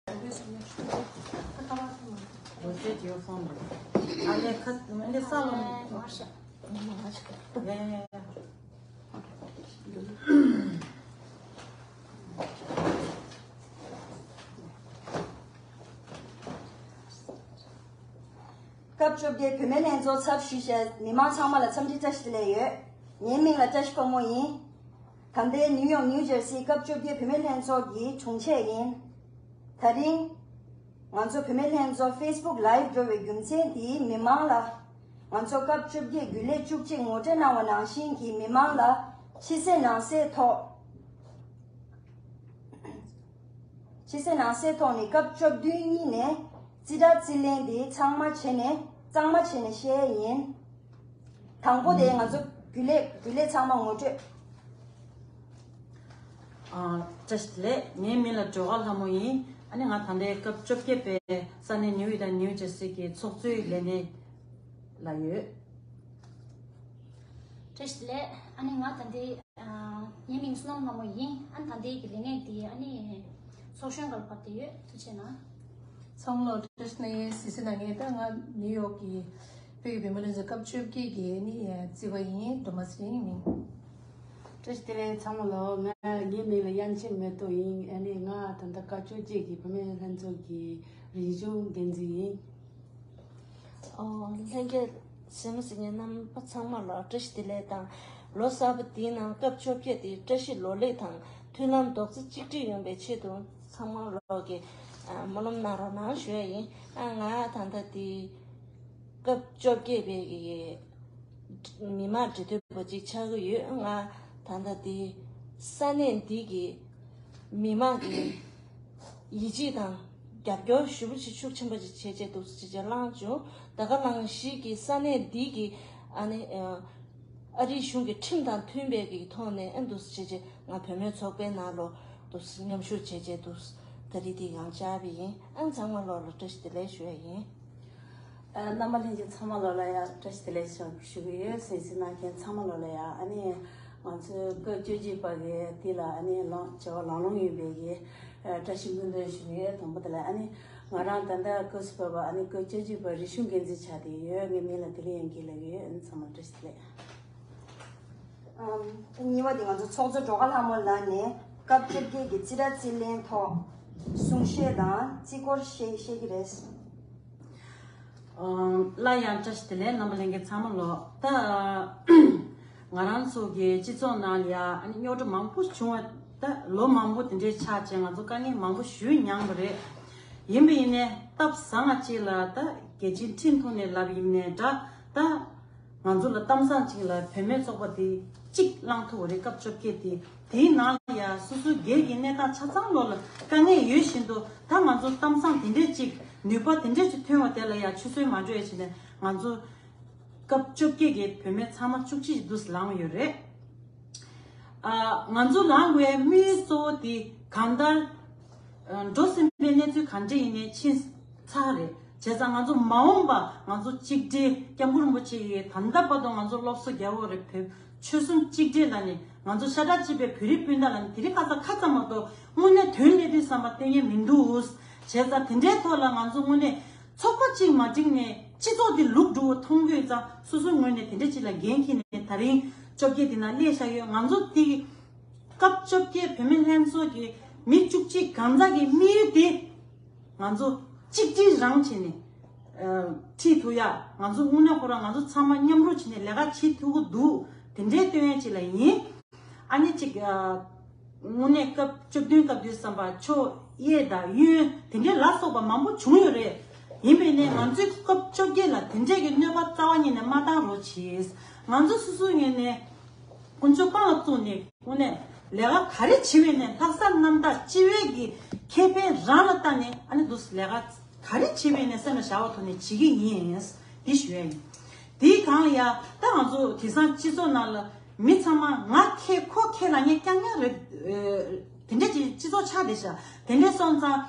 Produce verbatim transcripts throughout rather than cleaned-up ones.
Vous êtes au fond. Allez, cut, allez, ça, on- སྐབས་བཅོ་བརྒྱད་བུད་མེད་ལྷན་ཚོགས་ཚབ་ཞུས་བྱས་མི་མང་ཚང་མ་ལ་འཚམས་འདྲི་བཀྲ་ཤིས་བདེ་ལེགས་ཡོད། ངའི་མིང་ལ་བཀྲ་ཤིས་ཕག་མོ་ཡིན། ད་ལྟའི་ནིའུ་ཡོག་ནིའུ་ཇར་སིའི་སྐབས་བཅོ་བརྒྱད་བུད་མེད་ལྷན་ཚོགས་ཀྱི་དྲུང་ཆེ་ཡིན། ད་རིང་ང་ཚོ་བུད་མེད་ལྷན་ཚོགས་ཕེ་སི་བུག་ལའིབ་འགྲོ་བའི་རྒྱུ་མཚན་དེ་མི་མང་ལ་ང་ཚོ་སྐབས་བཅོ་བརྒྱད་རྒྱུན་ལས་བཅུ་གཅིག་ངོ་སྤྲོད་གནང་བ་ནང་བཞིན་གྱི་མི་མང་ལ་ཕྱི་གསལ་ནང་གསལ་ཐོག་ཕྱི་གསལ་ནང་གསལ་ཐོག་ནས་སྐབས་བཅུ་བདུན་གཉིས་ནས་རྩིས་ཁྲ་རྩིས་ལེན་དེ་ཚང་མ་བྱས་ནས་གཙང་མ་བྱས་ནས་བཤད་ཡིན། དང་པོ་དེ་ང་ཚོ་རྒྱུན་ལས་རྒྱུན་ལས་ཚང་མ་ངོ་སྤྲོད། ཨ། བཀྲ་ཤིས་བདེ་ལེགས། ངའི་མིང་ལ་སྒྲོལ་དཀར་ལྷ་མོ་ཡིན། ཨ་ནི་ང་ད་ལྟའི་སྐབས་བཅོ་བརྒྱད་པའི་ས་གནས་ནིའུ་ཡོག་དང་ནིའུ་ཇར་སི་གི་ཚོགས་གཙོའི་ལས་གནས་ལ་ཡོད། བཀྲ་ཤིས་བདེ་ལེགས། ཨ་ནི་ང་ད་ལྟའི་ཨ་ངའི་མིང་བསོད་ནམས་ལྷ་མོ་ཡིན། ཨ་ནི་ད་ལྟའི་གི་ལས་གནས་འདི་ཨ་ནི་ཚོགས་གཞོན་སྒང་ལ་བབས་ཏེ་ཡོད། ཐུགས་རྗེ་གནང་། ཚང་མ་ལ་བཀྲ་ཤིས་བདེ་ལེགས། སི་སི་ན་ངས་ད་ང་ནིའུ་ཡོག་གི་བོད་ཀྱི་བུད་མེད་ལྷན་ཚོགས་སྐབས་བཅོ་བརྒྱད་ཀྱི་ཨ་ནི་རྩིས་པ་ཡིན། སྒྲོལ་མ་ཚེ་རིང་ཡིན། བཀྲ་ཤིས་བདེ་ལེགས་ཚང་མ་ལ། ང་ངའི་མིང་ལ་དབྱངས་ཅན་མེ་ཏོག་ཡིན། ཨ་ནི་ང་ད་ལྟ་སྐབས་བཅོ་བརྒྱད་ཀྱི་བུད་མེད་ལྷན་ཚོགས་ཀྱི་རིག་གཞུང་འགན་འཛིན་ཡིན། ཨོ། ལྷན་རྒྱས་གཟིགས་མོ་གཟིགས་མཁན་རྣམ་པ་ཚང་མ་ལ་བཀྲ་ཤིས་བདེ་ལེགས་དང་། ལོ་གསར་པ་འདིའི་ནང་སྐབས་བཅོ་བརྒྱད་འདི་བཀྲ་ཤིས་ལོ་ལེགས་དང་མཐུན་ལམ་རྡོག་རྩ་གཅིག་སྒྲིལ་ཡོང་བའི་ཆེད་དུ་ཚང་མ་ལོག་གིས་ཨ་སྨོན་ལམ་གནང་རོགས་གནང་ཞུ་ཡ་ཡིན། ཨ་ང་ད་ལྟ་འདི་སྐབས་བཅོ་བརྒྱད་པའི་གི་མི་མང་འབྲེལ་མཐུད་པ་ཅིག་ཆགས་ཀྱི་ཡོད། ང་ད་ལྟ་འདི་ས་གནས་འདི་གི་མི་མང་གི་ཡིད་ཆེས་དང་རྒྱབ་སྐྱོར་ཞེ་པོ་ཅིག་ཤུགས་ཆེན་པོ་ཅིག་བྱས་བྱས་འདུག་སེ་བྱས་བྱས་བླངས་བྱུང་། ད་ག་ནང་བཞིན་གྱི་ས་གནས་འདི་གི་ཨ་ནི་ཨ་རིའི་གཞུང་གི་ཁྲིམས་དང་མཐུན་པའི་གི་ཐོག་ནས་ཨ་འདུག་སེ་བྱས་བྱས་ང་བུད་མེད་ཚོགས་པའི་ནང་ལོགས་འདུག་སེ་མཉམ་ཞུགས་བྱས་བྱས་འདུག་སེ་ད་རེས་འདི་ཡང་བཅར་བ་ཡིན། ཨ་ཚང་མ་ལོག་ལ་བཀྲ་ཤིས་བདེ་ལེགས་ཞུ་ཡ་ཡིན། ཨ་རྣམ་པ་ལྷན་རྒྱས་ཚང་མ་ལོག་ལ་ཡ་བཀྲ་ཤིས་བདེ་ལེགས་ཞུ་ཞུ་གི་ཡོད། གཟིགས་གཟིགས་གནང་མཁན་ཚང་མ་ལོག་ལ་ཡ། ཨ་ནི་ང་ཚོའི་སྐབས་བཅོ་བརྒྱད་པ་གི་འདི་ལ་ཨ་ནི་ལོངས་བྱ་བ་ལང་ལོང་ཡོད་པའི་གི་ཨ་བཀྲ་ཤིས་སྨོན་འདུན་ཞུ་གི་ཡོད། དང་པོ་དེ་ལ་ཨ་ནི་ང་རང་ད་ལྟ་སྐབས་སུ་བབས་པ་ཨ་ནི་སྐབས་བཅོ་བརྒྱད་པ་རིག་གཞུང་འགན་འཛིན་ཆགས་བསྡད་ཡོད། ངའི་མིང་ལ་བདེ་ལེགས་དབྱངས་སྐྱིད་ལབ་ཀྱི་ཡོད། ཨ་ནི་ཚང་མ་བཀྲ་ཤིས་བདེ་ལེགས། ཨམ། གཉིས་པ་དེ་ང་ཚོ་ཚོགས་གཙོ་སྒྲོལ་དཀར་ལྷ་མོ་ལགས་ནས་སྐབས་བཅོ་བརྒྱད་ཀྱི་རྩིས་ཁྲ་རྩིས་ལེན་ཐོག་གསུང་བཤད་དང་རྩིས་སྐོར་བཤད་བཤད་ཀྱི་རེད། ཨམ། སླར་ཡང་བཀྲ་ཤིས་བདེ་ལེགས་རྣམ་པ་ལྷན་རྒྱས་ཚང་མ་ལོག་ད་ང་རང་ཚོ་གི་སྤྱི་ཚོགས་ནང་ལ་ཡ་ཨ་ནི་རྙོག་དྲ་མང་པོ་བྱུང་བ། ད་ལོ་མང་པོ་དེ་འདྲའི་ཆགས་བྱས་ང་ཚོ་དཀའ་ངལ་མང་པོ་ཞེ་པོ་མྱངས་པ་རེད། ཡིན་པ་ཡིན་ནའི་སྟབས་བཟང་ང་ཅིག་ལ་ད་རྒྱལ་སྤྱིའི་ཁྲིམས་ཐོག་ནས་ལབ་ཡིན་ནའི་འདྲ། ད་ང་ཚོ་ལ་གཏམ་བཟང་ཅིག་ལ་བུད་མེད་ཚོགས་པ་དེ་གཅིག་བླངས་ཐུབ་པ་རེད། སྐབས་བཅོ་བརྒྱད་དེ། དེའི་ནང་ལ་ཡ་སོ་སོའི་སྒེར་གྱི་གནས་སྟངས་ཆ་ཚང་ལོགས་ལ་དཀའ་ངལ་ཡོད་བཞིན་དུ་ད་ང་ཚོ་གཏམ་བཟང་དེ་འདྲས་ཅིག་ནུས་པ་དེ་འདྲས་ཅིག་ཐོན་པ་དེ་ལ་ཡ་ཆུད་ཟོས་མ་འགྲོ་ཡ་བྱས་ནས་ང་ཚོ་སྐབས་བཅོ་བརྒྱད་ཀྱི་བུད་མེད་ཚང་མ་བཅུ་གཅིག་འདུག་སེ་ལངས་ཡོད་རེད། ཨ། ང་ཚོ་ལངས་དགོས་དམིགས་ཡུལ་གཙོ་བོ་དེ་གང་ལྟར་ཨ་འགྲོ་ཟིན་པའི་གནས་ཚུལ་ག་འདྲ་ཡིན་ནའི་ཕྱིན་ཚར་རེད། བྱས་ཙང་ང་ཚོ་མ་འོངས་པ་ང་ཚོ་གཅིག་སྒྲིལ། སྐྱབས་མགོན་རིན་པོ་ཆེ་ཡིས་ད་ལྟ་བར་དུ་ང་ཚོ་སློབ་གསོ་རྒྱག་དགོས་རེད། བོད་ཆོལ་གསུམ་གཅིག་སྒྲིལ་ལ་ནི་ང་ཚོ་ཤ་ཁྲག་གཅིག་པའི་བོད་རིགས་སྤུན་ཟླ་ལ་ནི་དེ་རིང་ཁ་སང་ཁ་ཙམ་མ་གཏོགས་དངོས་གནས་དོན་གནད་དུ་བསམ་པ་གཏན་ནས་མི་འདུག་བྱས་ཙང་དེ་འདྲའི་ཐོག་ལ་ང་ཚོ་དངོས་གནས་ཚོགས་པ་གཅིག་མ་བསྒྲིགས་ནས་སྤྱི་ཚོགས་འདི་ལུག་འགྲོ་བ་མཐོང་དུས་ཙང་སོ་སོའི་ངོས་ནས་དེ་འདྲ་ཅིག་ལ་འགན་འཁྱེར་ནས་ད་རིང་བཅོ་བརྒྱད་འདི་ན་སླེབས་བཞག་ཡོད། ང་ཚོ་འདི་སྐབས་བཅོ་བརྒྱད་བུད་མེད་ལྷན་ཚོགས་ཀྱི་མི་བཅུ་གཅིག་གང་ཟག་གི་དམིགས་ཡུལ་དེ་ང་ཚོ་གཅིག་སྒྲིལ་རང་བྱས་ནས་ཨ་ཁྲིད་ཐུབ་ཡ། ང་ཚོ་དངོས་གནས་ཁོ་རང་ང་ཚོ་ཚང་མ་མཉམ་རུབ་བྱས་ནས་ལས་ཀ་བྱེད་ཐུབ་ཀྱི་འདུག་དེ་འདྲའི་སྟོན་ཡ་ཅིག་ལ་ཡིན། ཨ་ནི་གཅིག་ཨ་དངོས་གནས་སྐབས་བཅུ་བདུན་སྐབས་དུས་བསམ་པ་ཆོས་དབྱེ་དང་གཡོན་དེ་འདྲའི་ལ་སོགས་པ་མང་པོ་བྱུང་ཡོད་རེད། ཡིན་པས་ནས་ང་ཚོའི་སྐབས་བཅོ་བརྒྱད་ལ་དེ་འདྲའི་གི་གནོད་པ་རྩ་བ་ཉིད་ནས་མ་བཏང་རོགས་གྱིས། ང་ཚོ་སོ་སོའི་ངོས་ནས་དཀོན་མཆོག་དཔང་ལ་བཙུགས་ནས་དངོས་གནས་ལས་ཀ་ག་རེ་བྱེད་པས་ནས་ལྷག་བསམ་རྣམ་དག་སྤྱི་བའི་གི་ཁེ་ཕན་རང་ལ་བལྟས་ནས་ཨ་ནི་འདུག་ལས་ཀ་ག་རེ་བྱེད་པས་ནས་སེམས་ལ་བཞག་པ་ཐོག་ནས་བྱེད་ཀྱི་ཡིན། འདི་ཞུ་ཡ་ཡིན། དེའི་སྒང་ལ་ཡ་ད་ང་ཚོ་དེང་སང་སྤྱི་ཚོགས་ནང་ལ་མི་ཚང་མ་ང་ཁྱེད་ཁོ་ཁྱེད་ལབ་མཁན་རྐྱང་རྐྱང་རེད། ཨེ་དེ་འདྲ་ཅིག་སྤྱི་ཚོགས་ཆགས་བསྡད་ཤག་དེ་འདྲ་སོང་ཙང་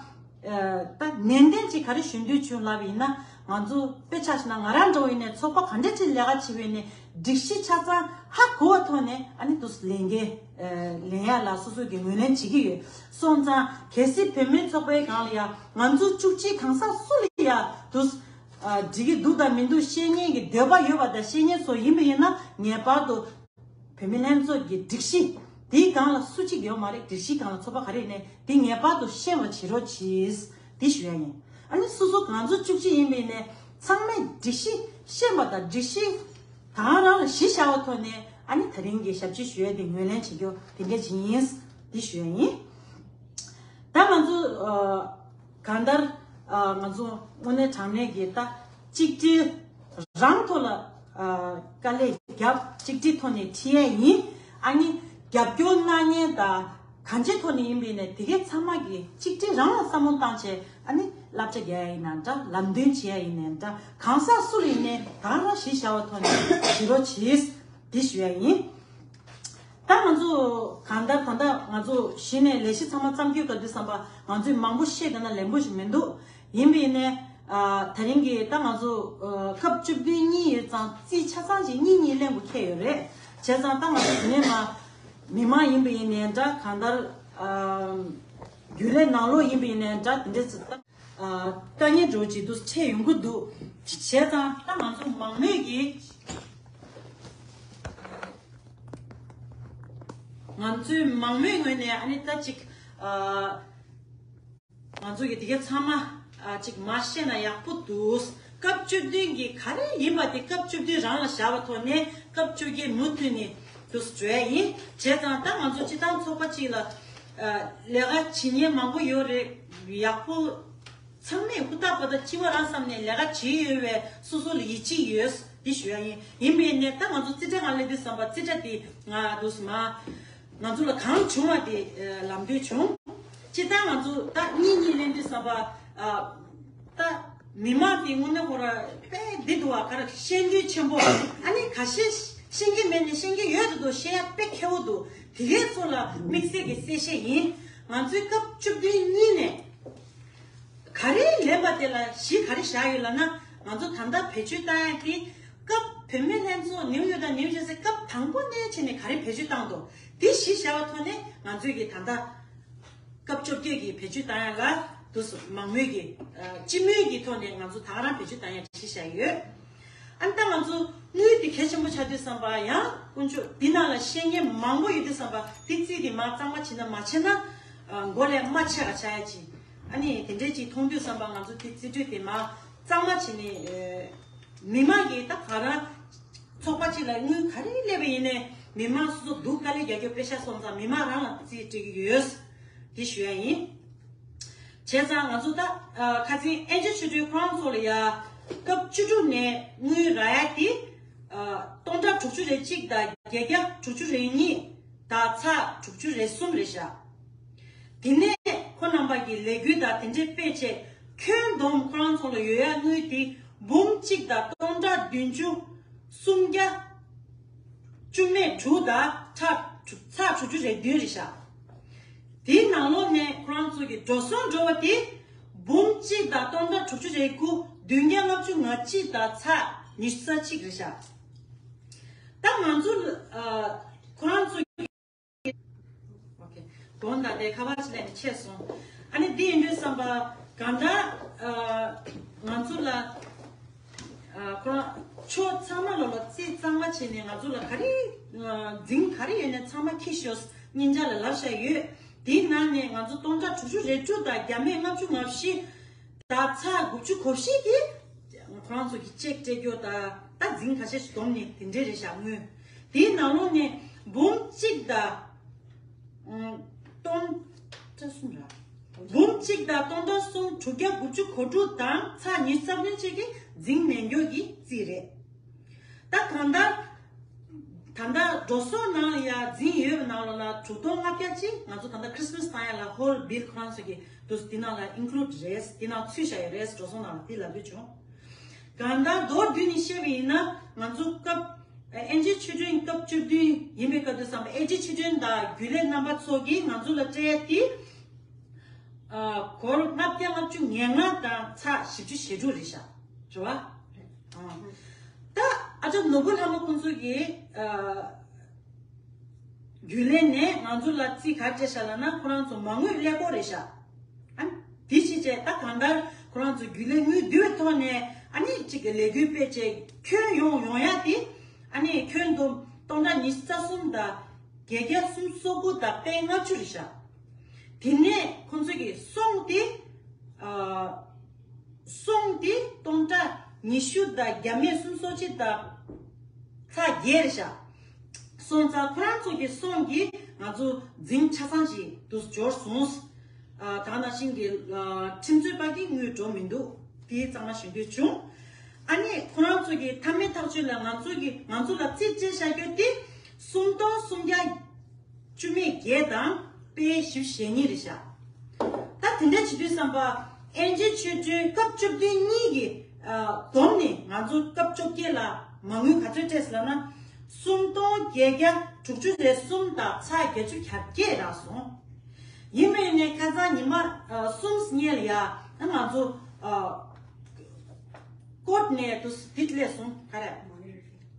ད་ནན་ཏན་ཅིག་ག་རེ་ཞུ་འདོད་བྱུང་ལབ་ཡིན་ན། ང་ཚོ་དཔེ་ཆ་བཞག་ན་ང་རང་འདྲ་བོ་ཡིན་ནའི་ཚོགས་པ་ག་འདྲ་ཅིག་ལས་ཀ་བྱེད་པ་ཡིན་ནའི་སྒྲིག་གཞི་ཆ་ཚང་ཧ་གོ་བ་ཐོག་ནས་ཨ་ནི་དུས་ལས་འགན་ལེན་ཡ་ལ་སོ་སོ་གི་ངོས་ལེན་བྱེད་ཀྱི་ཡོད། སོང་ཙང་གལ་སྲིད་བུད་མེད་ཚོགས་པའི་སྒང་ལ་ཡ་ང་ཚོ་བཅུ་གཅིག་གང་ཟག་སུ་ལ་ཡ་དུས་འགྲིག་གི་འདུག་དང་མི་འདུག་ཤེས་མཁན་གྱི་འདོད་པ་ཡོད་པ་དང་ཤེས་མཁན་ཚོ་ཡིན་པ་ཡིན་ན་ངེས་པར་དུ། བུད་མེད་ལྷན་ཚོགས་ཀྱི་སྒྲིག་གཞི་དེའི་སྒང་ལ་སུ་གཅིག་ཡོད་མ་རེད། སྒྲིག་གཞིའི་སྒང་ལ་ཚོགས་པ་ག་རེ་ཡིན་ནའི་དེ་ངེས་པར་དུ་ཤེས་པ་བྱེད་རོགས་གྱིས། དེ་ཞུ་ཡ་ཡིན། ཨ་ནི་སོ་སོ་ང་ཚོ་བཅུ་གཅིག་ཡིན་པ་ཡིན་ནའི་ཚང་མས་སྒྲིག་གཞི་ཤེས་པ་དང་སྒྲིག་གཞི་དང་རང་ལ་གཞི་བཞག་པ་ཐོག་ནས་ཨ་ནི་ད་རིང་གི་ཞབས་ཕྱི་ཞུ་ཡ་དེ་ངོས་ལེན་བྱེད་རྒྱུ་དེ་འདྲ་ཅིག་ཡིན། དེ་ཞུ་ཡ་ཡིན། ད་ང་ཚོ་ཨ། གང་ལྟར། ཨ། ང་ཚོ་དངོས་གནས་དྲང་གནས་ཀྱི་ད་གཅིག་སྒྲིལ་རང་ཐོག་ལ། ཨ། དཀའ་ལས་རྒྱབ་གཅིག་སྒྲིལ་ཐོག་ནས་ཁྲིད་ཡས་ཡིན། ཨ་ནི་རྒྱབ་སྐྱོར་གནང་མཁན་དང་གང་ཅིའི་ཐོག་ནས་ཡིན་པ་ཡིན་ནའི་དེ་གའི་ཚང་མ་གི་གཅིག་སྒྲིལ་རང་ལ་བསམ་བློ་བཏང་བྱས་ཨ་ནི་བསླབ་བྱ་རྒྱག་ཡས་ཡིན་ན་འདྲ། ལམ་སྟོན་བྱེད་ཡས་ཡིན་ནའི་འདྲ། གང་ཟག་སུ་ལ་ཡིན་ནའི་ད་རང་གཞི་བཞག་པ་ཐོག་ནས་བྱེད་རོགས་གྱིས། འདི་ཞུ་ཡ་ཡིན། ད་ང་ཚོ་གང་ལྟར་ད་ལྟ་ང་ཚོ་གཞི་ནས་ལས་གཞི་ཚང་མ་བརྩམས་རྒྱུའི་སྐབས་དུས་ཙམ་པ་ང་ཚོས་མང་པོ་བཤད་དགོས་ན་ལན་པོ་ཞིག་མི་འདུག་ཡིན་པ་ཡིན་ནའི་ཨ། ད་རིང་གི་ད་ང་ཚོ་ཨ། སྐབས་བཅུ་བདུན་གཉིས་ཡོད་ཙང་རྩིས་ཆ་ཚང་ཅིག་གཉིས་གཉིས་ལེན་དགོས་ཁེལ་ཡོད་རེད། བྱས་ཙང་ད་ང་ཚོ་དེ་ནས་མ་མི་མང་ཡིན་པ་ཡིན་ནའི་འདྲ། གང་ལྟར་ཨ། རྒྱུན་ལས་ནང་ལོགས་ཡིན་པ་ཡིན་ནའི་འདྲ། དེ་འདྲ་ཚོ་ད། ཨ། དཀའ་ངལ་འདྲ་བོ་ཅིག་འདུག་འཕྲད་ཡོང་གི་འདུག་བྱས་ཙང་ད་ང་ཚོ་མང་མོས་ཀྱིས། ང་ཚོའི་མང་མོས་ངོས་ནས་ཨ་ནི་ད་ཅིག་ཨ། ང་ཚོ་གི་དེ་ག་ཚང་མ་ཨ། ཅིག་མ་བཤད་ན་ཡག་པོ་འདུག་སྐབས་བཅུ་བདུན་གྱི་ག་རེ་ཡིན་པ་དེ་སྐབས་བཅུ་བདུན་རང་ལ་བཞག་པ་ཐོག་ནས་སྐབས་བཅོ་བརྒྱད་མུ་མཐུད་ནས་འདུག་སེ་འགྲོ་ཡ་ཡིན། བྱས་ཙང་ད་ང་ཚོ་སྤྱི་བཏང་ཚོགས་པ་གཅིག་ལ་ཨ། ལས་ཀ་བྱེད་མཁན་མང་པོ་ཡོད་རེད། ཡག་པོ། ཚང་མས་ཧུར་ཐག་པ་དང་ལྕི་བ་རང་བསམ་ནས་ལས་ཀ་བྱེད་ཡོད་པའི་སོ་སོ་ལ་ཡིད་ཆེས་ཡོད། འདི་ཞུ་ཡ་ཡིན། ཡིན་པའི་ནས་ད་ང་ཚོ་རྩིས་ཁྲ་ང་ལེན་དུས་ཙམ་པ་རྩིས་ཁྲ་འདི་ང་འདུག་སེ་མ། ང་ཚོ་ལ་གང་བྱུང་བ་དེ་ལམ་སྟོན་བྱུང་། སྤྱིར་བཏང་ང་ཚོ་ད་གཉིས་གཉིས་ལེན་དུས་ཙམ་པ། ད་མི་མང་དེ་དངོས་གནས་ཁོ་ར་དཔེ་འདི་འདུག་བ། ག་རེ་ཤེས་འདོད་ཆེན་པོ། ཨ་ནི་ཁ་ཤས་ཤེས་ཀྱི་མེད་ནས་ཤེས་ཀྱི་ཡོད་དུ་འདུག་བཤད་ཡ་དཔེ་མཁས་པོ་འདུག་དེ་གའི་ཚོ་ལ་དམིགས་བསལ་གྱི་གསལ་བཤད་ཡིན། ང་ཚོའི་སྐབས་བཅུ་བདུན་གཉིས་ནས། ག་རེ་ལེན་པ་དེ་ལ་གཞི་ག་རེ་བཞག་ཡོད་ལབ་ན། ང་ཚོ་ད་ལྟ་བེད་སྤྱོད་བཏང་ཡ་དེ་སྐབས་བུད་མེད་ལྷན་ཚོགས་ནིའུ་ཡོག་དང་ནིའུ་ཇར་སི་སྐབས་དང་པོ་ནས་བྱས་ནས་ག་རེ་བེད་སྤྱོད་བཏང་འདུག་དེ་གཞི་བཞག་པ་ཐོག་ནས་ང་ཚོས་ཀྱི་ད་ལྟ་སྐབས་བཅོ་བརྒྱད་ཀྱི་བེད་སྤྱོད་བཏང་ཡ་ལ་དུ་མང་མོས་ཀྱི་སྤྱི་མོས་ཀྱི་ཐོག་ནས་ང་ཚོ་ད་ག་རང་བེད་སྤྱོད་བཏང་ཡ་གཞི་བཞག་ཡོད། ཨ་ནི་ད་ང་ཚོ་དངུལ་དེ་གལ་ཆེན་པོ་ཆགས་དུས་ཙམ་པ་ཡང་དཀོན་མཆོག་འདི་ནང་ལ་ཤེས་མཁན་མང་པོ་ཡོད་དུས་ཙམ་པ་དེ་རྩིས་དེ་མ་གཙང་མ་བྱེད་ན་མ་བྱེད་ན་མགོ་ལས་མ་ཆད་ག་ཆགས་ཡ་ཅིག་ཨ་ནི་དེ་འདྲས་ཅིག་མཐོང་དུས་ཙམ་པ་ང་ཚོ་དེ་རྩིས་སྤྲོད་དེ་མ་གཙང་མ་བྱེད་ནས་མི་མང་གིས་ད་ག་རང་ཚོགས་པ་གཅིག་ལ་དངུལ་ག་རེ་སླེབས་པ་ཡིན་ནའི་མི་མང་སོ་སོ་སྡུག་དཀའ་ལས་རྒྱག་རྒྱུ་དཔེ་ཤ་སོང་ཙང་མི་མང་རང་ལ་རྩིས་སྤྲད་ཀྱི་ཡོད། དེ་ཞུ་ཡ་ཡིན། བྱས་ཙང་ང་ཚོ་ད་ཁ་སང་ཨེན་ཇི་ཆོས་སྒྲོན་ཁོ་རང་ཚོ་ལ་ཡ་སྐབས་བཅུ་དྲུག་ནས་དངུལ་རག་ཡ་དེ་སྟོང་ཕྲག་དྲུག་ཅུ་རེ་གཅིག་དང་བརྒྱད་བརྒྱ་དྲུག་ཅུ་རེ་གཉིས་དང་ཚེག་དྲུག་ཅུ་རེ་གསུམ་རེད་ཤག་དེ་ནས་ཁོ་རྣམ་པ་གི་ལས་འགུལ་དང་དེ་འདྲས་སྤེལ་བྱས་ཁྱོན་བསྡོམས་ཁོ་རང་ཚོ་ལ་ཡོད་ཡ་དངུལ་དེ་འབུམ་གཅིག་དང་སྟོང་ཕྲག་བདུན་ཅུ་སུམ་བརྒྱ་བཅུ་མེད་དྲུག་དང་ཚེག་དྲུག་ཚེག་དྲུག་ཅུ་རེ་བདུན་རེད་ཤག་དེའི་ནང་ལོགས་ནས་ཁོ་རང་ཚོ་གི་འགྲོ་སོང་འགྲོ་བ་དེ་འབུམ་གཅིག་དང་སྟོང་ཕྲག་དྲུག་ཅུ་རེ་དགུ་བདུན་བརྒྱ་ལྔ་བཅུ་ང་གཅིག་དང་ཚེག་ཉི་ཤུ་རྩ་གཅིག་རེད་ཤག་ད་ང་ཚོ་ཨ་ཁོ་རང་ཚོ་གི་ཨོ་ཁེ། དགོངས་དག་དེ་ཁ་པར་ཅིག་ལེན་ཆད་སོང་། ཨ་ནི་འདི་ཡིན་དུས་བསམ་པ་གང་ལྟར་ཨ་ང་ཚོ་ལ་ཨ་ཁོ་རང་ཕྱོགས་ཚང་མ་ལོ་ལ་རྩིས་གཙང་མ་བྱས་ནས་ང་ཚོ་ལ་ག་རེ་ཨ་འཛིང་ག་རེ་ཡོད་ནས་ཚང་མ་ཁྱི་ཤོར་སྙིང་རྗེ་ལ་ལབ་བཞག་ཡོད། དེའི་ནང་ནས་ང་ཚོ་སྟོང་ཕྲག་དྲུག་ཅུ་རེ་དྲུག་དང་བརྒྱ་མེད་ལྔ་བཅུ་ང་བཞི་དང་ཚེག་དགུ་བཅུ་གོ་བཞི་གིས་ཁོ་རང་ཚོ་གི་ཅེག་སྤྲད་རྒྱུ་དང་ད་འཛིང་ཁ་ཤས་ཤིག་བསྡོམས་ནས་དེ་འདྲས་རེད་བཞག་དངུལ། དེའི་ནང་ལོགས་ནས་འབུམ་གཅིག་དང་སྟོང་ཕྲག་གསུམ་ར། འབུམ་གཅིག་དང་སྟོང་ཕྲག་གསུམ་དྲུག་བརྒྱ་དགུ་བཅུ་གོ་དྲུག་དང་ཚེག་ཉི་ཤུ་རྩ་བདུན་ཅིག་གིས་འཛིང་མེད་མགྱོགས་ཀྱི་རྩིས་རེད། ད་གང་ལྟར་ད་ལྟ་འགྲོ་སོང་ནང་ལ་ཡ་འཛིང་ཡོད་པའི་ནང་ལོགས་ལ་དྲུག་སྟོང་ལྔ་བརྒྱ་ཅིག་ང་ཚོ་ད་ལྟ་ཁྲིས་མས་བཏང་ཡ་ལ་ཧོལ་བིལ་ཁོ་རང་ཚོ་གི་དུ་དེ་ནང་ལ་ཨིན་ཀླུ་ཌི་རེད། དེ་ནང་ཚུད་བཞག་ཡོད་རེད། འགྲོ་སོང་ནང་ལ་དེ་ལབ་དུས་བྱུང་། གང་ལྟར་མདོར་བསྡུས་ནས་བཤད་པ་ཡིན་ན་ང་ཚོ་སྐབས་ཨེན་ཇི་ཆོས་སྒྲོན་སྐབས་བཅུ་བདུན་ཡིན་པའི་སྐབས་དུས་ཙམ་པ་ཨེན་ཇི་ཆོས་སྒྲོན་དང་རྒྱུན་ལས་རྣམ་པ་ཚོ་གིས་ང་ཚོ་ལ་སྤྲད་དེ་ ཨ་སྒོར་ལྔ་བརྒྱ་ལྔ་བཅུ་ང་ལྔ་དང་ཚེག་བཞི་བཅུ་ཞེ་དྲུག་རེད་ཤག་རེད་བ། ཨ་ད་ཨ་ཅག་ནོར་བུ་ལྷ་མོ་ཁོང་ཚོ་གིས་ཨ་རྒྱུན་ལས་ནས་ང་ཚོ་ལ་རྩིས་ག་རེ་སྤྲད་ཤག་ལབ་ན། ཁོ་རང་ཚོ་མ་དངུལ་ཀླད་ཀོར་རེད་ཤག་ཨ་དེ་བྱས་བྱས་ད་གང་ལྟར་ཁོ་རང་ཚོ་རྒྱུན་ལས་དངུལ་བསྡུ་བའི་ཐོག་ནས་ཨ་ནི་གཅིག་གི་ལས་འགུལ་སྤེལ་བྱས་ཁྱོན་ཡོངས་ཡོང་ཡ་དེ་ཨ་ནི་ཁྱོན་བསྡོམས་སྟོང་ཕྲག་ཉི་ཤུ་རྩ་གསུམ་དང་བརྒྱད་བརྒྱ་སུམ་ཅུ་སོ་དགུ་དང་པད་ལྔ་བཅུ་རེད་ཤག་དེ་ནས་ཁོང་ཚོ་གི་སོང་དེ་ཨ་སོང་དེ་སྟོང་ཕྲག་ཉི་ཤུ་དང་བརྒྱ་མེད་སུམ་ཅུ་སོ་གཅིག་དང་ཚེག་བརྒྱད་རེད་ཤག་སོང་ཙང་ཁོ་རང་ཚོ་གི་སོང་གིས་ང་ཚོ་འཛིང་ཆ་ཚང་ཞིག་ཏུ་འབྱོར་སོང་། ཨ་ད་ནང་བཞིན་གྱི་ཨ་ཁྲིམས་རྩོད་པ་གི་དངུལ་འགྲོ་མི་འདུག་དེ་གཙང་མ་ཞུ་འདོད་བྱུང་། ཨ་ནི་ཁོ་རང་ཚོ་གི་མཐའ་མའི་ཐག་གཅོད་ལ་ང་ཚོ་གི་ང་ཚོ་ལ་རྩིས་སྤྲད་བཞག་རྒྱུ་དེ་སུམ་སྟོང་སུམ་བརྒྱ་བཅུ་མེད་བརྒྱད་དང་པད་བཞི་བཅུ་ཞེ་གཉིས་རེད་ཤག་ད་དེ་འདྲ་བྱེད་དུས་ཙམ་པ་ཨེན་ཇི་ཆོས་སྒྲོན་སྐབས་བཅུ་བདུན་གཉིས་ཀྱི་ཨ་བསྡོམས་ནས་ང་ཚོ་སྐབས་བཅོ་བརྒྱད་ལ་མ་དངུལ་ག་ཚོད་སྤྲད་ཟེར་ལབ་ན། སུམ་སྟོང་བརྒྱད་བརྒྱ་དྲུག་ཅུ་རེ་གསུམ་དང་ཚེག་བརྒྱད་ཅུ་གྱ་བརྒྱད་རག་སོང་། ཡིན་པས་ནས་ཁ་སང་ཉི་མ་ཨ་གསུམ་སྔོན་ལ་ཡ་ང་ཚོ་ཨ་ཀོརཊ་ནས་དུ་དེ་སླེབས་སོང་། ག་རེ།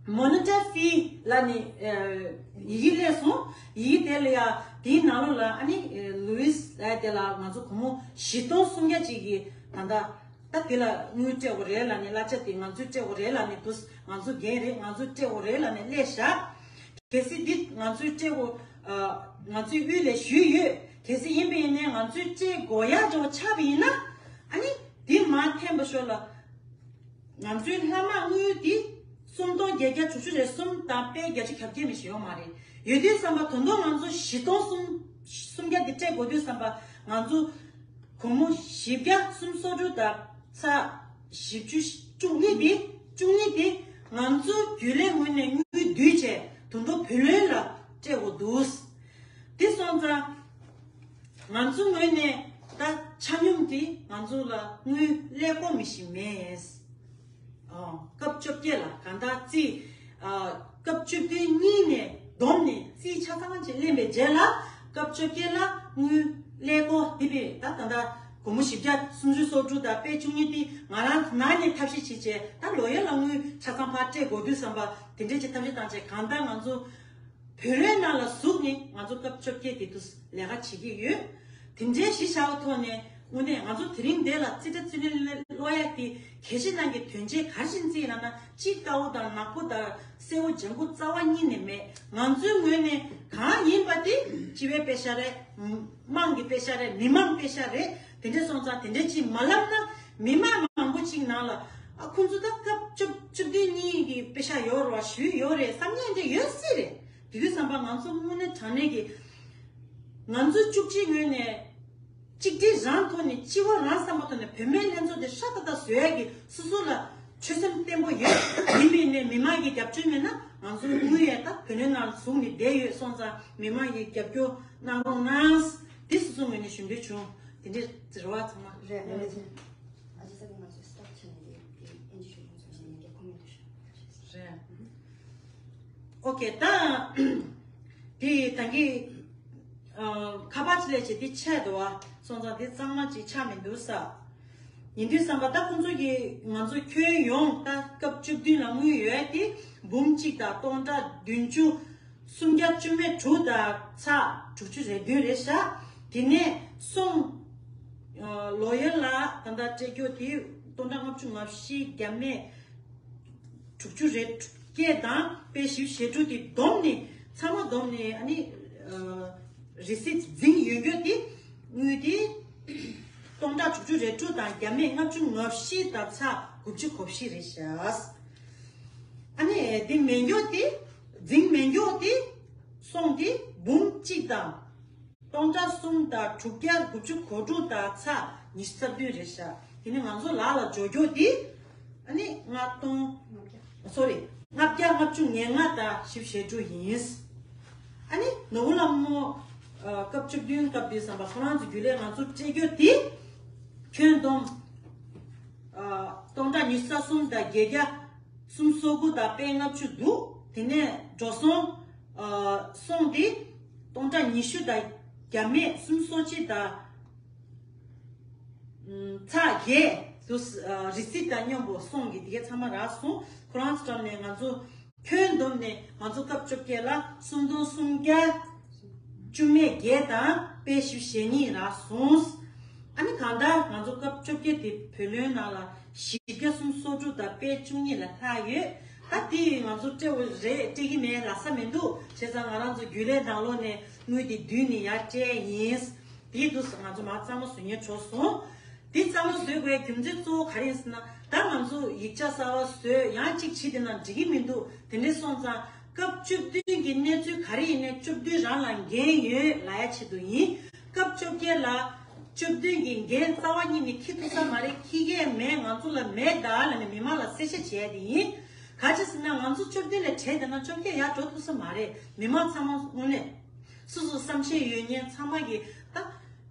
མོ་ནི་ཊར་ཕི་ལ་ནི་ཡི་གེ་སླེབས་སོང་། ཡི་གེ་དེ་ལ་ཡ་དེའི་ནང་ལོགས་ལ་ཨ་ནི་ལུའིས་ལ་དེ་ལ་ང་ཚོ་སྒོར་མོ་བཞི་སྟོང་སུམ་བརྒྱ་ཅིག་གི་ད་ལྟ་ད་དེ་ལ་དངུལ་སྤྲད་དགོས་རེད་ལབ་ནས། གླ་ཆ་དེ་ང་ཚོས་སྤྲད་དགོས་རེད་ལབ་ནས་དུ་ང་ཚོ་འགན་རེད། ང་ཚོས་སྤྲད་དགོས་རེད་ལབ་ནས་སླེབས་ཤག་གལ་སྲིད་འདི་ང་ཚོས་སྤྲད་དགོས། ཨ་ང་ཚོའི་དབུས་ལས་ཞུས་ཡོད། གལ་སྲིད་ཡིན་པ་ཡིན་ན་ང་ཚོས་སྤྲད་དགོས་ཡག་འདྲ་བོ་ཆགས་པ་ཡིན་ན། ཨ་ནི་འདི་མར་འཐེན་པ་ཤོག་ལ། ང་ཚོའི་ལྷག་མ་དངུལ་འདི་སུམ་སྟོང་བརྒྱད་བརྒྱ་དྲུག་ཅུ་རེ་གསུམ་དང་པད་བརྒྱད་ཅུ་གྱ་བརྒྱད་མི་ཞིག་ཡོད་མ་རེད། ཡོད་དུས་ཙམ་པ་ད་དུང་ང་ཚོ་བཞི་སྟོང་སུམ་སུམ་བརྒྱ་འདི་སྤྲད་དགོས་དུས་ཙམ་པ་ང་ཚོ་སྒོར་མོ་བཞི་བརྒྱ་སུམ་ཅུ་སོ་དྲུག་དང་ཚེག་བཞི་བཅུ་བཅུ་གཉིས་དེ་བཅུ་གཉིས་དེ་ང་ཚོ་རྒྱུན་ལས་ངོས་ནས་དངུལ་བསྡུས་བྱས་ད་དུང་བུ་ལོན་ལ་སྤྲད་དགོས་འདུག་དེ་སོང་ཙང་ང་ཚོ་ངོས་ནས་ད་ཆ་སྙོམས་དེ་ང་ཚོ་ལ་དངུལ་ཀླད་ཀོར་མི་ཞིག་མེད། ཨོ། སྐབས་བཅོ་བརྒྱད་ལ་གང་ལྟར་རྩིས། ཨ་སྐབས་བཅུ་བདུན་གཉིས་ནས་བསྡོམས་ནས་རྩིས་ཆ་ཚང་ཅིག་ལེན་པའི་རྗེས་ལ་སྐབས་བཅོ་བརྒྱད་ལ་དངུལ་ཀླད་ཀོར་དེ་བས་ད་ད་ལྟ་སྒོར་མོ་བཞི་བརྒྱ་སུམ་ཅུ་སོ་དྲུག་དང་པད་བཅུ་གཉིས་དེ་ང་རང་ནང་ནས་ཐབས་ཤེས་བྱེད་བྱས། ད་ལོ་ཡར་ལ་དངུལ་ཆ་ཚང་ཕར་སྤྲད་དགོས་དུས་ཙམ་པ་དེ་འདྲས་ཀྱི་ཐབས་ཤེས་བཏང་བྱས་གང་ལྟར་ང་ཚོ་བུ་ལོན་ནང་ལ་ཟུག་ནས་ང་ཚོ་སྐབས་བཅོ་བརྒྱད་དེ་དུས་ལས་ཀ་བྱེད་ཀྱི་ཡོད། དེ་འདྲའི་གཞི་བཞག་པའི་ཐོག་ནས་དངོས་གནས་ང་ཚོ་དེ་རིང་འདི་ལ་རྩིས་ཁྲ་རྩིས་ལེན་ཀློག་ཡ་དེ་གལ་ཆེ་ནང་གི་དོན་ཆེན་ག་རེ་ཡིན་ཟེར་ན། གཅིག་དཀར་པོ་དང་ནག་པོ་དང་སེར་པོ་ལྗང་ཁུ་རྩ་བ་ཉིད་ནས་མེད། ང་ཚོའི་ངོས་ནས་གང་ཡིན་པ་དེ་སྤྱི་པའི་དཔེ་ཤག་རེད། དམངས་ཀྱི་དཔེ་ཤག་རེད། མི་མང་དཔེ་ཤག་རེད། དེ་འདྲ་སོང་ཙང་དེ་འདྲ་ཅིག་མ་ལབ་ན་མི་མང་མང་པོ་ཅིག་ནང་ལ་ཨ་ཁོང་ཚོ་ད་སྐབས་བཅུ་བཅུ་བདུན་གཉིས་ཀྱི་དཔེ་ཤག་ཡོད་རེད་བ། ཞུས་ཡོད་རེད་བསམ་མཁན་འདྲ་ཡོད་སྲིད་རེད། དེ་དུས་ཙམ་པ་ང་ཚོ་དངོས་གནས་དྲང་གནས་ཀྱི་ང་ཚོ་བཅུ་གཅིག་ངོས་ནས་གཅིག་སྒྲིལ་རང་ཐོག་ནས་སྤྱི་བོ་རང་བསམ་པ་ཐོག་ནས་བུད་མེད་ལྷན་ཚོགས་དེ་ཧྲ་ཏག་ཏག་བཟོ་ཡ་གི་སོ་སོ་ལ་ཆོད་སེམས་བརྟན་པོ་ཡོད། ཡིན་པའི་ནས་མི་མང་གི་རྒྱབ་སྐྱོར་མེད་ན་ང་ཚོ་དངུལ་ཡས་ད་བུད་མེད་ནང་ཟུག་ནས་བསྡད་ཡོད་སོང་ཙང་མི་མང་གི་རྒྱབ་སྐྱོར་གནང་རོགས་གནང་། དེ་སོ་སོ་ངོས་ནས་ཞུ་འདོད་བྱུང་། དེ་འདྲའི་རེ་བ་ཚང་མ། རེད་རེད། ཨ་ཅེ་ས་གི་ང་ཚོ་སི་ཊོབ་བྱས་ནས་དེ་དེ་ཨེན་ཇི་ཤོད་ཁོང་ཚོ་ཞིག་ནས་རྒྱབ་ཁོ་མེད་དུ་ཤོད། རེད། ཨོ་ཁེ། ད་དེ་ད་གི་ཨ་ཁ་པར་ཅི་ལས་བྱེད་དེ་ཆད་འདུག་བ། སོང་ཙང་དེ་གཙང་མ་ཅིག་ཆགས་མི་འདུག་ས། ཡིན་དུས་ཙམ་པ་ད་ཁོང་ཚོ་གིས་ང་ཚོ་ཁྱོན་ཡོངས་ད་སྐབས་བཅུ་བདུན་ལ་དངུལ་ཡོད་དེ་འབུམ་གཅིག་དང་སྟོང་ཕྲག་བདུན་ཅུ་སུམ་བརྒྱ་བཅུ་མེད་དྲུག་དང་ཚེག་དྲུག་ཅུ་རེ་བདུན་རེད་ཤག་དེ་ནས་སོང་ཨ་ལོ་ཡར་ལ་ད་ལྟ་སྤྲད་རྒྱུ་དེ་སྟོང་ཕྲག་ལྔ་བཅུ་ང་བཞི་བརྒྱ་མེད་དྲུག་ཅུ་རེ་བརྒྱད་དང་པད་བཞི་བཅུ་ཞེ་དྲུག་དེ་བསྡོམས་ནས་ཚང་མ་བསྡོམས་ནས་ཨ་ནི་ཨ་རི་སིཊ་འཛིན་ཡོད་རྒྱུ་དེ་དངུལ་དེ་སྟོང་ཕྲག་དྲུག་ཅུ་རེ་དྲུག་དང་བརྒྱ་མེད་ལྔ་བཅུ་ང་བཞི་དང་ཚེག་དགུ་བཅུ་གོ་བཞི་རེད་ཤག་ཨ་ནི་དེ་མེད་རྒྱུ་དེ་འཛིན་མེད་རྒྱུ་དེ་སོང་དེ་འབུམ་གཅིག་དང་སྟོང་ཕྲག་གསུམ་དང་དྲུག་བརྒྱ་དགུ་བཅུ་གོ་དྲུག་དང་ཚེག་ཉི་ཤུ་རྩ་བདུན་རེད་ཤག་དེ་ནི་ང་ཚོ་ལག་ལ་འབྱོར་རྒྱུ་དེ་ཨ་ནི་ལྔ་སྟོང་། སོ་རི། ལྔ་བརྒྱ་ལྔ་བཅུ་ང་ལྔ་དང་བཞི་བཅུ་ཞེ་དྲུག་ཡིན། ཨ་ནི་ནོར་བུ་ལྷ་མོ་ཨ་སྐབས་བཅུ་བདུན་སྐབས་དེ་ཙམ་པ་ཁོ་རང་ཚོ་རྒྱུན་ལས་ང་ཚོ་སྤྲད་རྒྱུ་དེ་ཁྱོན་བསྡོམས་ཨ་སྟོང་ཕྲག་ཉི་ཤུ་རྩ་གསུམ་དང་བརྒྱད་བརྒྱ་སུམ་ཅུ་སོ་དགུ་དང་པད་ལྔ་བཅུ་འདུག་དེ་ནས་འགྲོ་སོང་ཨ་སོང་དེ་སྟོང་ཕྲག་ཉི་ཤུ་དང་བརྒྱ་མེད་སུམ་ཅུ་སོ་གཅིག་དང་ ཚེག་བརྒྱད་དུ་རི་སིབ་དང་མཉམ་པོ་སོང་གི་དེ་གའི་ཚང་མ་རག་སོང་། ཁོ་རང་ཚོ་འགྲམ་ནས་ང་ཚོ་ཁྱོན་བསྡོམས་ནས་ང་ཚོ་སྐབས་བཅོ་བརྒྱད་ལ་སུམ་སྟོང་སུམ་བརྒྱ་བཅུ་མེད་བརྒྱད་དང་དཔེ་བཞི་བཅུ་ཞེ་གཉིས་རག་སོང་། ཨ་ནི་གང་ལྟར་ང་ཚོ་སྐབས་བཅོ་བརྒྱད་དེ་བུ་ལོན་ནང་ལ་བཞི་བརྒྱ་སུམ་ཅུ་སོ་དྲུག་དང་དཔེ་བཅུ་གཉིས་ལ་ལྷག་ཡོད། ད་དེ་ང་ཚོ་སྤྲད་འོ་རེད། སྤྲད་ཀྱི་མེད་ལབ་ས་མི་འདུག་བྱས་ཙང་ང་རང་ཚོ་རྒྱུན་ལས་ནང་ལོགས་ནས་དངུལ་དེ་བསྡུས་ནས་ཡར་སྤྲད་ཡིན། དེའི་དུས་སུ་ང་ཚོ་མར་གཙང་མ་བཟོ་མཁན་གྲོངས་སོང་། དེ་གཙང་མ་བཟོ་དགོས་རྒྱུ་མཚན་གཙོ་བོ་ག་རེ་ཡིན་ཟེར་ན། ད་ང་ཚོ་ཡིག་ཆ་གསར་པ་བཟོས་ཡང་གཅིག་བྱས་དེ་ན་འགྲིག་གི་མི་འདུག་དེ་འདྲ་སོང་ཙང་སྐབས་བཅུ་བདུན་གྱི་གནས་ཚུལ་ག་རེ་ཡིན་ནའི་བཅུ་བདུན་རང་ལ་འགན་ཡོད་ལབ་ཡ་ཆེད་དུ་ཡིན། སྐབས་བཅོ་བརྒྱད་ལ་བཅུ་བདུན་གྱི་འགན་རྩ་བ་ཉིད་ནས་འཁྱེར་ཐུབ་ས་མ་རེད། འཁྱེར་མཁན་མེད། ང་ཚོ་ལ་མེད་ད་ལབ་ནས་མི་མང་ལ་གསལ་བཤད་བྱས་དེ་ཡིན། ག་ཅི་ཟེར་ན་ང་ཚོ་བཅུ་བདུན་ལས་བྲལ་བསྡད་ན་བཅོ་བརྒྱད་ཡར་འགྲོ་ཐུབ་ས་མ་རེད། མི་མང་ཚང་མ་དངོས་གནས་སོ་སོ་བསམ་ཤེས་ཡོད་མཁན་ཚང་མ་གིས་ད།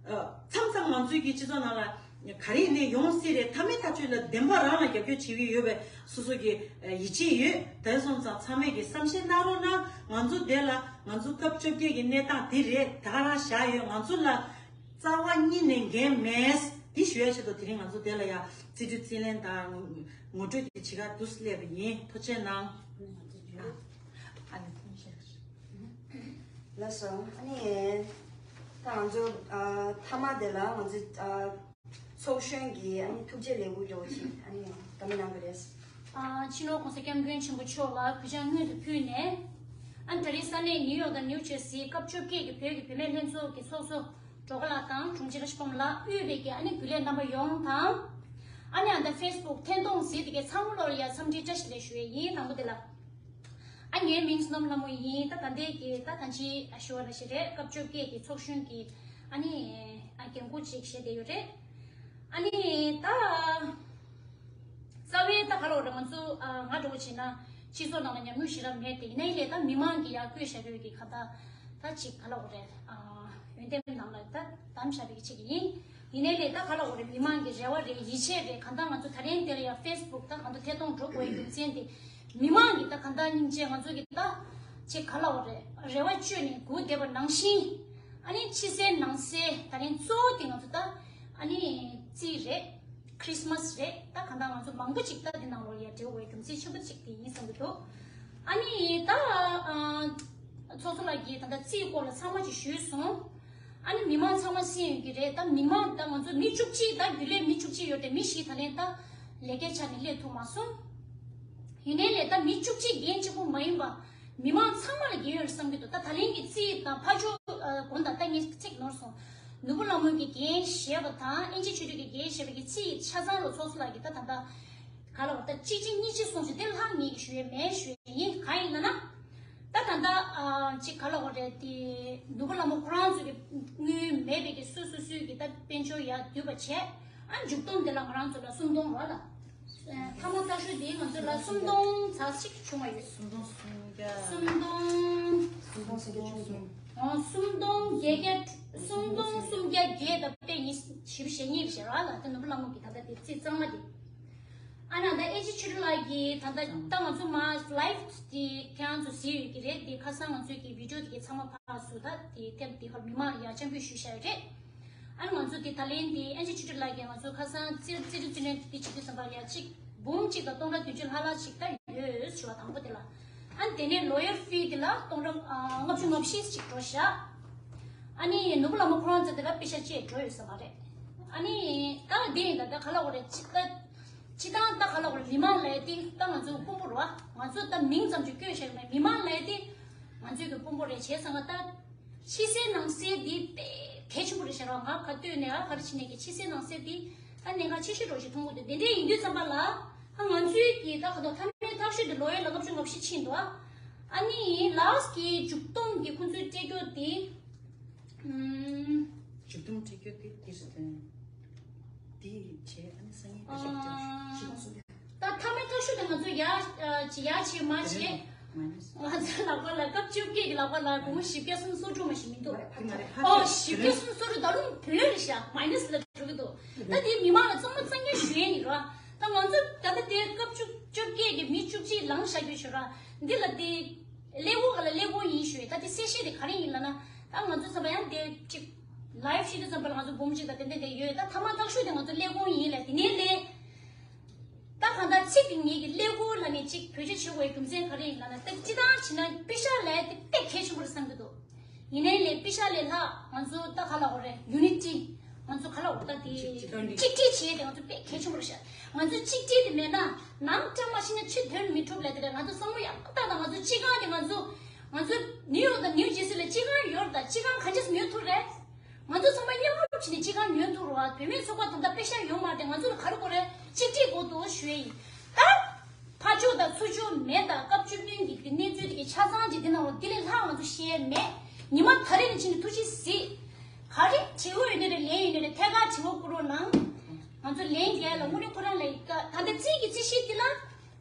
མཚམས་མཚམས་ང་ཚོའི་གི་སྤྱི་ཚོགས་ནང་ལ་ག་རེ་ཡིན་ནའི་ཡོང་སྲིད་རེད། མཐའ་མའི་མཐའ་མཇུག་ལ་བདེན་པ་རང་ལ་རྒྱབ་སྐྱོར་བྱེད་ཀྱི་ཡོད་པའི་སོ་སོ་གི་ཡིད་ཆེས་ཡོད། དེ་སོང་ཙང་ཚང་མས་གི་བསམ་ཤེས་གནང་རོགས་གནང་། ང་ཚོ་དེ་ལ་ང་ཚོ་སྐབས་བཅོ་བརྒྱད་ཀྱི་གནས་སྟངས་དེ་རེད། ད་ག་རང་བཞག་ཡོད། ང་ཚོ་ལ་རྩ་བ་ཉིད་ནས་འགན་མེད། འདི་ཞུ་ཡ་ཆེད་དུ་དེ་རིང་ང་ཚོ་དེ་ལ་ཡ་རྩིས་སྤྲོད་རྩིས་ལེན་དང་ངོ་སྤྲོད་ཀྱི་བྱེད་གར་འདུག་སླེབས་པ་ཡིན། ཐུགས་རྗེ་གནང་། ཨ་ནི། ལགས་སོ། ཨ་ནི་ད་ང་ཚོ་ཨ་མཐའ་མ་དེ་ལ་ང་ཚོ་ཨ་ཚོགས་གཞོན་གྱི་ཨ་ནི་ཐུགས་རྗེ་ལེའུ་འདྲ་བོ་ཅིག་ཨ་ནི་བཀའ་མོལ་གནང་གི་རེད། ཨ་སྤྱི་ནོར་གོང་ས་སྐྱབས་མགོན་ཆེན་པོ་མཆོག་ལ་གུས་ཕྱག་སྔོན་དུ་ཕུལ་ནས། ཨ་ནི་ད་རེས་ས་གནས་ནིའུ་ཡོག་དང་ནིའུ་ཇར་སིའི་སྐབས་བཅོ་བརྒྱད་ཀྱི་བོད་ཀྱི་བུད་མེད་ལྷན་ཚོགས་ཀྱི་ཚོགས་གཙོ་སྒྲོལ་དཀར་ལགས་དང་དྲུང་ཆེ་བཀྲ་ཤིས་ཕུན་ལགས་དབུས་པའི་གི་ཨ་ནི་རྒྱུན་ལས་རྣམ་པ་ཡོངས་དང་། ཨ་ནི་ཨ་ད་ཕེ་སི་བུག་འཐེན་གཏོང་གཟིགས་དེ་གའི་ཚང་མ་ལོར་ཡ་འཚམས་འདྲི་བཀྲ་ཤིས་བདེ་ལེགས་ཞུ་ཡས་ཡིན། དང་པོ་དེ་ལ། ཨ་ངའི་མིང་སྣོམ་ལྷ་མོ་ཡིན། ད་ད་ལྟའི་གི་ད་ད་ཅི་ཨ་ཞུ་བ་ལ་ཞིག་རེད། སྐབས་བཅོ་བརྒྱད་ཀྱི་ཚོགས་གཞོན་གྱི་ཨ་ནི་ཨ་འགན་འཁུར་ཅིག་བཞེས་བསྡད་ཡོད་རེད། ཨ་ནི་ད་རྩ་བའི་ད་ག་ལ་བ་རེད། ང་ཚོ་ཨ་ང་འགྲོ་བ་བྱས་ན་སྤྱི་ཚོགས་ནང་ལ་ཉམས་མྱོང་ཞེ་དྲག་མེད་དེ། ཡིན་ན་ཡིན་ལས་ད་མི་མང་གི་ཡར་བསྐོས་བཞག་ཡོད་ཀྱི་ག་ད་ད་ཅིག་ག་ལ་བ་རེད། ཨ་ཡོན་ཏན་ནང་ལ་ད་གདམ་བཞག་པའི་ཆེད་ཀྱི་ཡིན། ཡིན་ནའི་ལས་ད་ག་ལ་འོ་རེད། མི་མང་གི་རེ་བ་རེད། ཡིད་ཆེས་རེད། གང་ལྟར་ང་ཚོ་ད་རིང་དེ་ལ་ཡང་ཕེ་སི་བུག་ད་གང་ལྟར་ཐད་གཏོང་འགྲོ་དགོས་ཡོད་རྒྱུ་མཚན་དེ། མི་མང་གི་ད་གང་ལྟར་སྙིང་རྗེ། ང་ཚོ་གི་ད་ཅིག་ག་ལ་འོ་རེད། རེ་བ་བཅོལ་ནས་སྒུག་བསྡད་པ་ནང་བཞིན། ཨ་ནི་ཕྱི་གསལ་ནང་གསལ་ད་རིང་གཙོ་བོ་དེ་ང་ཚོ་ད་ཨ་ནི་རྩིས་རེད། ཁྲིས་མས་རེད། ད་གང་ལྟར་ང་ཚོ་མང་པོ་ཅིག་ད་འདི་ནང་ལོགས་ཡ་འབྲེལ་བའི་རྒྱུ་མཚན་ཆེན་པོ་ཅིག་དེ་ཡིན་བསམ་གྱི་འདུག་ཨ་ནི་ད་ཚོགས་གཙོ་ལགས་ཀྱིས་ད་ལྟ་རྩིས་སྐོར་ལ་ཚང་མ་ཅིག་ཞུས་སོང་། ཨ་ནི་མི་མང་ཚང་མ་གསན་ཡོད་ཀྱི་རེད། ད་མི་མང་ད་ང་ཚོ་མི་བཅུ་གཅིག་ད་རྒྱུན་ལས་མི་བཅུ་གཅིག་ཡོད་དེ་མི་བཞི་ད་ལན་ད་ལས་ཀའི་ཆ་ནས་སླེབས་ཐུབ་མ་སོང་། ཡིན་ནའི་ལས་ད་མི་བཅུ་གཅིག་འགན་གཅིག་པོ་མ་ཡིན་པ་མི་མང་ཚང་མ་ལ་འགན་ཡོད་རེད་བསམ་གྱི་འདུག་ད་ད་ལན་གྱི་རྩིས་དང་ཕར་ཕྱོགས་དགོངས་དག་ད་ངས་ཚིག་ནོར་སོང་། ནོར་བུ་ལྷ་མོ་གི་འགན་བཞེས་པ་དང་ཨེན་ཅི་ཆོས་སྒྲོན་གྱི་འགན་བཞེས་པ་གི་རྩིས་ཆ་ཚང་ལ་ཚོགས་གཙོ་ལགས་ཀྱིས་ད་ད་ད། ག་ལ་བ་ད་གཅིག་གཅིག་གཉིས་གཅིག་གསུངས་ཤིག་དེ་ལྷག་ངེས་ཀྱི་ཞུ་ཡས་མེད་ཞུ་ཡས་ཡིན། གང་ཡིན་ལ་ན། ད་ད་ད་ཨ་གཅིག་ག་ལ་བ་རེད་དེ། ནོར་བུ་ལྷ་མོ་ཁོ་རང་ཚོ་གི་དངུལ་མེད་པའི་གི་སོ་སོ་སོའི་གི་ད་དཔལ་འབྱོར་ཡར་བསྡུས་པ་བྱས། ཨ་མཇུག་སྡོམ་དེ་ལ་ང་རང་ཚོ་ལ་སུམ་སྟོང་རོགས་ལ། ཨ་མཐའ་མ་ལྟ་ཞོར་དེ་ང་ཚོ་ལ་སུམ་སྟོང་ཙམ་ཞིག་བྱུང་བ་ཡོད། སུམ་སྟོང་སུམ་བརྒྱ། སུམ་སྟོང་། སུམ་སྟོང་སུམ་བརྒྱ་བྱུང་། ཨ་སུམ་སྟོང་བརྒྱད་བརྒྱ། སུམ་སྟོང་སུམ་བརྒྱ་བརྒྱད་དང་དཔེ་ཉི་ཤུ་བཞི་བཅུ་ཞེ་གཉིས་ཞེ་རོགས་ལ་ད་ནོར་བུ་ལྷ་མོ་གི་ད་ལྟ་དེ་རྩིས་གཙང་མ་དེ། ཨ་ན་ད་ཨེ་ཅི་ཆོས་སྒྲོན་ལགས་ཀྱིས་ད་ལྟ་ད་ང་ཚོ་མ་ལའིབ་དེ་ཁྱེད་རང་ཚོ་གཟིགས་ཡོད་ཀྱི་རེད། དེ་ཁ་སང་ང་ཚོའི་གི་བི་ཌིའོ་དེ་གི་ཚང་མ་ཕར་ཚུར་ད་དེ་ཐེབས་དེ་ཁར་མི་མང་ལ་ཡར་སྤྱན་འབུལ་ཞུས་བཞག་ཡོད་རེད། ཨ་ནི་ང་ཚོ་དེ་ད་ལན་དེ་ཨེ་ཅི་ཆོས་སྒྲོན་ལགས་ཀྱིས་ང་ཚོ་ཁ་སང་རྩིས་རྩིས་རྩིས་ལེན་དེ་བྱེད་དུས་ཙམ་པ་ལ་ཡ་གཅིག་འབུམ་གཅིག་དང་སྟོང་ཕྲག་བདུན་ཅུ་ལྷག་ལྷག་ཅིག་ད་ཡོད་ཞུ་བ་དང་པོ་དེ་ལ། ཨ་ནི་དེ་ནས་ལོ་ཡར་ཕི་དེ་ལ་སྟོང་ཕྲག་ལྔ་བཅུ་ང་བཞི་ཅིག་འགྲོ་བཞག་ཨ་ནི་ནོར་བུ་ལྷ་མོ་ཁོ་རང་ཚོ་དེ་ལ་པེ་ཤ་ཅིག་འགྲོ་ཡོད་ས་མ་རེད། ཨ་ནི་ད་དེ་ཡིན་ད་ད་ག་ལ་འོ་རེད། ཅི་ད་ཅི་ད་ད་ག་ལ་འོ་རེད། མི་མང་ལས་དེ་ད་ང་ཚོ་དཔོན་པོ་རེད་བ། ང་ཚོ་ད་མིང་ཙམ་ཅིག་བཀོད་བཞག་མེད། མི་མང་ལས་དེ་ང་ཚོའི་གི་དཔོན་པོ་རེད། བྱས་ཙང་ད་ཕྱི་གསལ་ནང་གསལ་དེ་དཔེ་གལ་ཆེན་པོ་རེད་ཤག་ར། ང་ག་ལྟོས་ནས་ཨ་ག་རེ་བྱས་ནས་ཀྱི་ཕྱི་གསལ་ནང་གསལ་དེ་ད་གནད་འགག་ཆེ་ཤོས་འདྲ་ཞིག་མཐོང་གི་འདུག་དེ་འདྲ་ཡིན་དུས་ཙམ་པ་ལ་ཨ་ང་ཚོའི་གི་ད་ག་དོ་མཐའ་མའི་ཐག་གཅོད་དེ་ལོ་ཡར་ལ་ལྔ་བཅུ་ང་བཞི་ཕྱིན་འདུག་ཨ་ནི་ལཱས་ཀྱི་མཇུག་སྡོམ་གྱི་ཁོང་ཚོའི་སྤྲད་རྒྱུ་དེ། ཨུམ། མཇུག་སྡོམ་སྤྲད་རྒྱུ་དེ་དེ་རེད་དེ། དེ་བྱས་ཨ་ནི་སང་ཉིན་ཨ་ཞབས་བཅར་ཞུ་ཞུ་སོང་། ད་མཐའ་མའི་ཐག་གཅོད་དེ་ང་ཚོ་ཡ་ཅི་ཡ་བྱེད་མ་བྱེད། ང་ཚོའི་ལག་པ་ལ་སྐབས་བཅོ་བརྒྱད་ཀྱི་ལག་པ་ལ་སྒོར་མོ་བཞི་བརྒྱ་སུམ་སོ་དྲུག་མ་ཞིག་མི་འདུག་ཨོ་བཞི་བརྒྱ་སུམ་སོ་དྲུག་ད་རུང་བུ་ལོན་རེད་ཤག་མའི་ནས་ལ་འགྲོ་གི་འདུག་ད་དེ་མི་མང་ལ་གཙང་མ་གཙང་རྐྱང་ཞུ་ཡས་ཡིན་ར། ད་ང་ཚོ་ད་ལྟ་དེ་སྐབས་བཅོ་བཅོ་བརྒྱད་ཀྱི་མི་བཅུ་གཅིག་ལངས་བཞག་རྒྱུ་ཞུ་ར། འདི་ལ་དེ་ཀླད་ཀོར་ག་ལ་ཀླད་ཀོར་ཡིན་ཞུ་ཡས། ད་དེ་གསལ་བཤད་དེ་ག་རེ་ཡིན་ལབ་ན། ད་ང་ཚོ་ཚོ་བ་ཡང་དེ་གཅིག་ལའིབ་ཤེས་དུས་ཙམ་པ་ལ་ང་ཚོ་འབུམ་གཅིག་དང་ཏན་ཏན་དེ་ཡོད། ད་ཐ་མ་ཐག་ཤོས་དེ་ང་ཚོ་ཀླད་ཀོར་ཡིན་ལ། དེ་ནས་ལས་ད་གང་ལྟར་གཅིག་གི་ངེད་ཀྱི་ཀླད་ཀོར་ལ་ནས་གཅིག་བེད་སྤྱོད་བྱེད་དགོས་པའི་རྒྱུ་མཚན་ག་རེ་ཡིན་ལབ་ན། ད་སྤྱི་བཏང་བྱས་ན་པེ་ཤག་ལས་དེ་དཔེ་གལ་ཆེན་པོ་རེད་བསམ་གྱི་འདུག་ཡིན་ནའི་ལས་པེ་ཤག་ལས་ལྷག་ང་ཚོ་ད་ག་ལབ་དགོས་རེད། ཡུ་ནི་ཊི། ང་ཚོ་ག་ལབ་དགོས་རེད། ད་དེ་གཅིག་སྒྲིལ་བྱེད་དེ་ང་ཚོ་དཔེ་གལ་ཆེན་པོ་རེད་ཤག་ང་ཚོ་གཅིག་སྒྲིལ་དེ་མེད་ན་ནང་བཀྲ་མ་ཤིས་ན་ཕྱི་དོན་མི་འགྲུབ་ལབ་དེ་རེད། ང་ཚོ་བསམ་བློ་ཡག་པོ་བཏང་དང་། ང་ཚོ་སྤྱི་ཁང་དེ་ང་ཚོ་ང་ཚོ་ནིའུ་ཡོག་དང་ནིའུ་ཇེར་སི་ལ་སྤྱི་ཁང་ཡོད་རེད། ད་སྤྱི་ཁང་གང་ཅི་ཉོ་ཐུབ་རེད། ང་ཚོ་ཚང་མ་མཉམ་རུབ་བྱས་ནས་སྤྱི་ཁང་ཉོ་ཐུབ་རེད་བ། བུད་མེད་ཚོགས་པ་དང་ད་པེ་ཤག་ཡོད་མ་རེད། ང་ཚོ་ལ་ག་རེ་དགོས་རེད། གཅིག་སྒྲིལ་དགོས་འདུག་ཞུ་ཡ་ཡིན། ད་ཕར་ཕྱོགས་དང་ཚུར་ཕྱོགས་མེད། ད་སྐབས་བཅུ་བདུན་གྱི་གནས་ཚུལ་དེ་གི་ཆ་ཚང་ཅིག་འདི་ནང་ལ་དེ་ལས་ལྷག་ང་ཚོ་བཤད་མེད། ཉི་མ་ད་རེས་ནས་ཕྱིན་ནས་ཐུགས་རྗེ་གཟིགས། ག་རེ་དྲི་བ་ཡོད་ནི་རེད། ལན་ཡོད་ནི་རེད། ཐད་ཀར་དྲི་བ་བསྐུར་རོགས་གནང་། ང་ཚོ་ལན་རྒྱག་ལ་དངོས་གནས་ཁོ་རང་ལ་ཡི་ད་ད་ལྟ་རྩིས་ཀྱི་རྩིས་གཞི་འདི་ལ་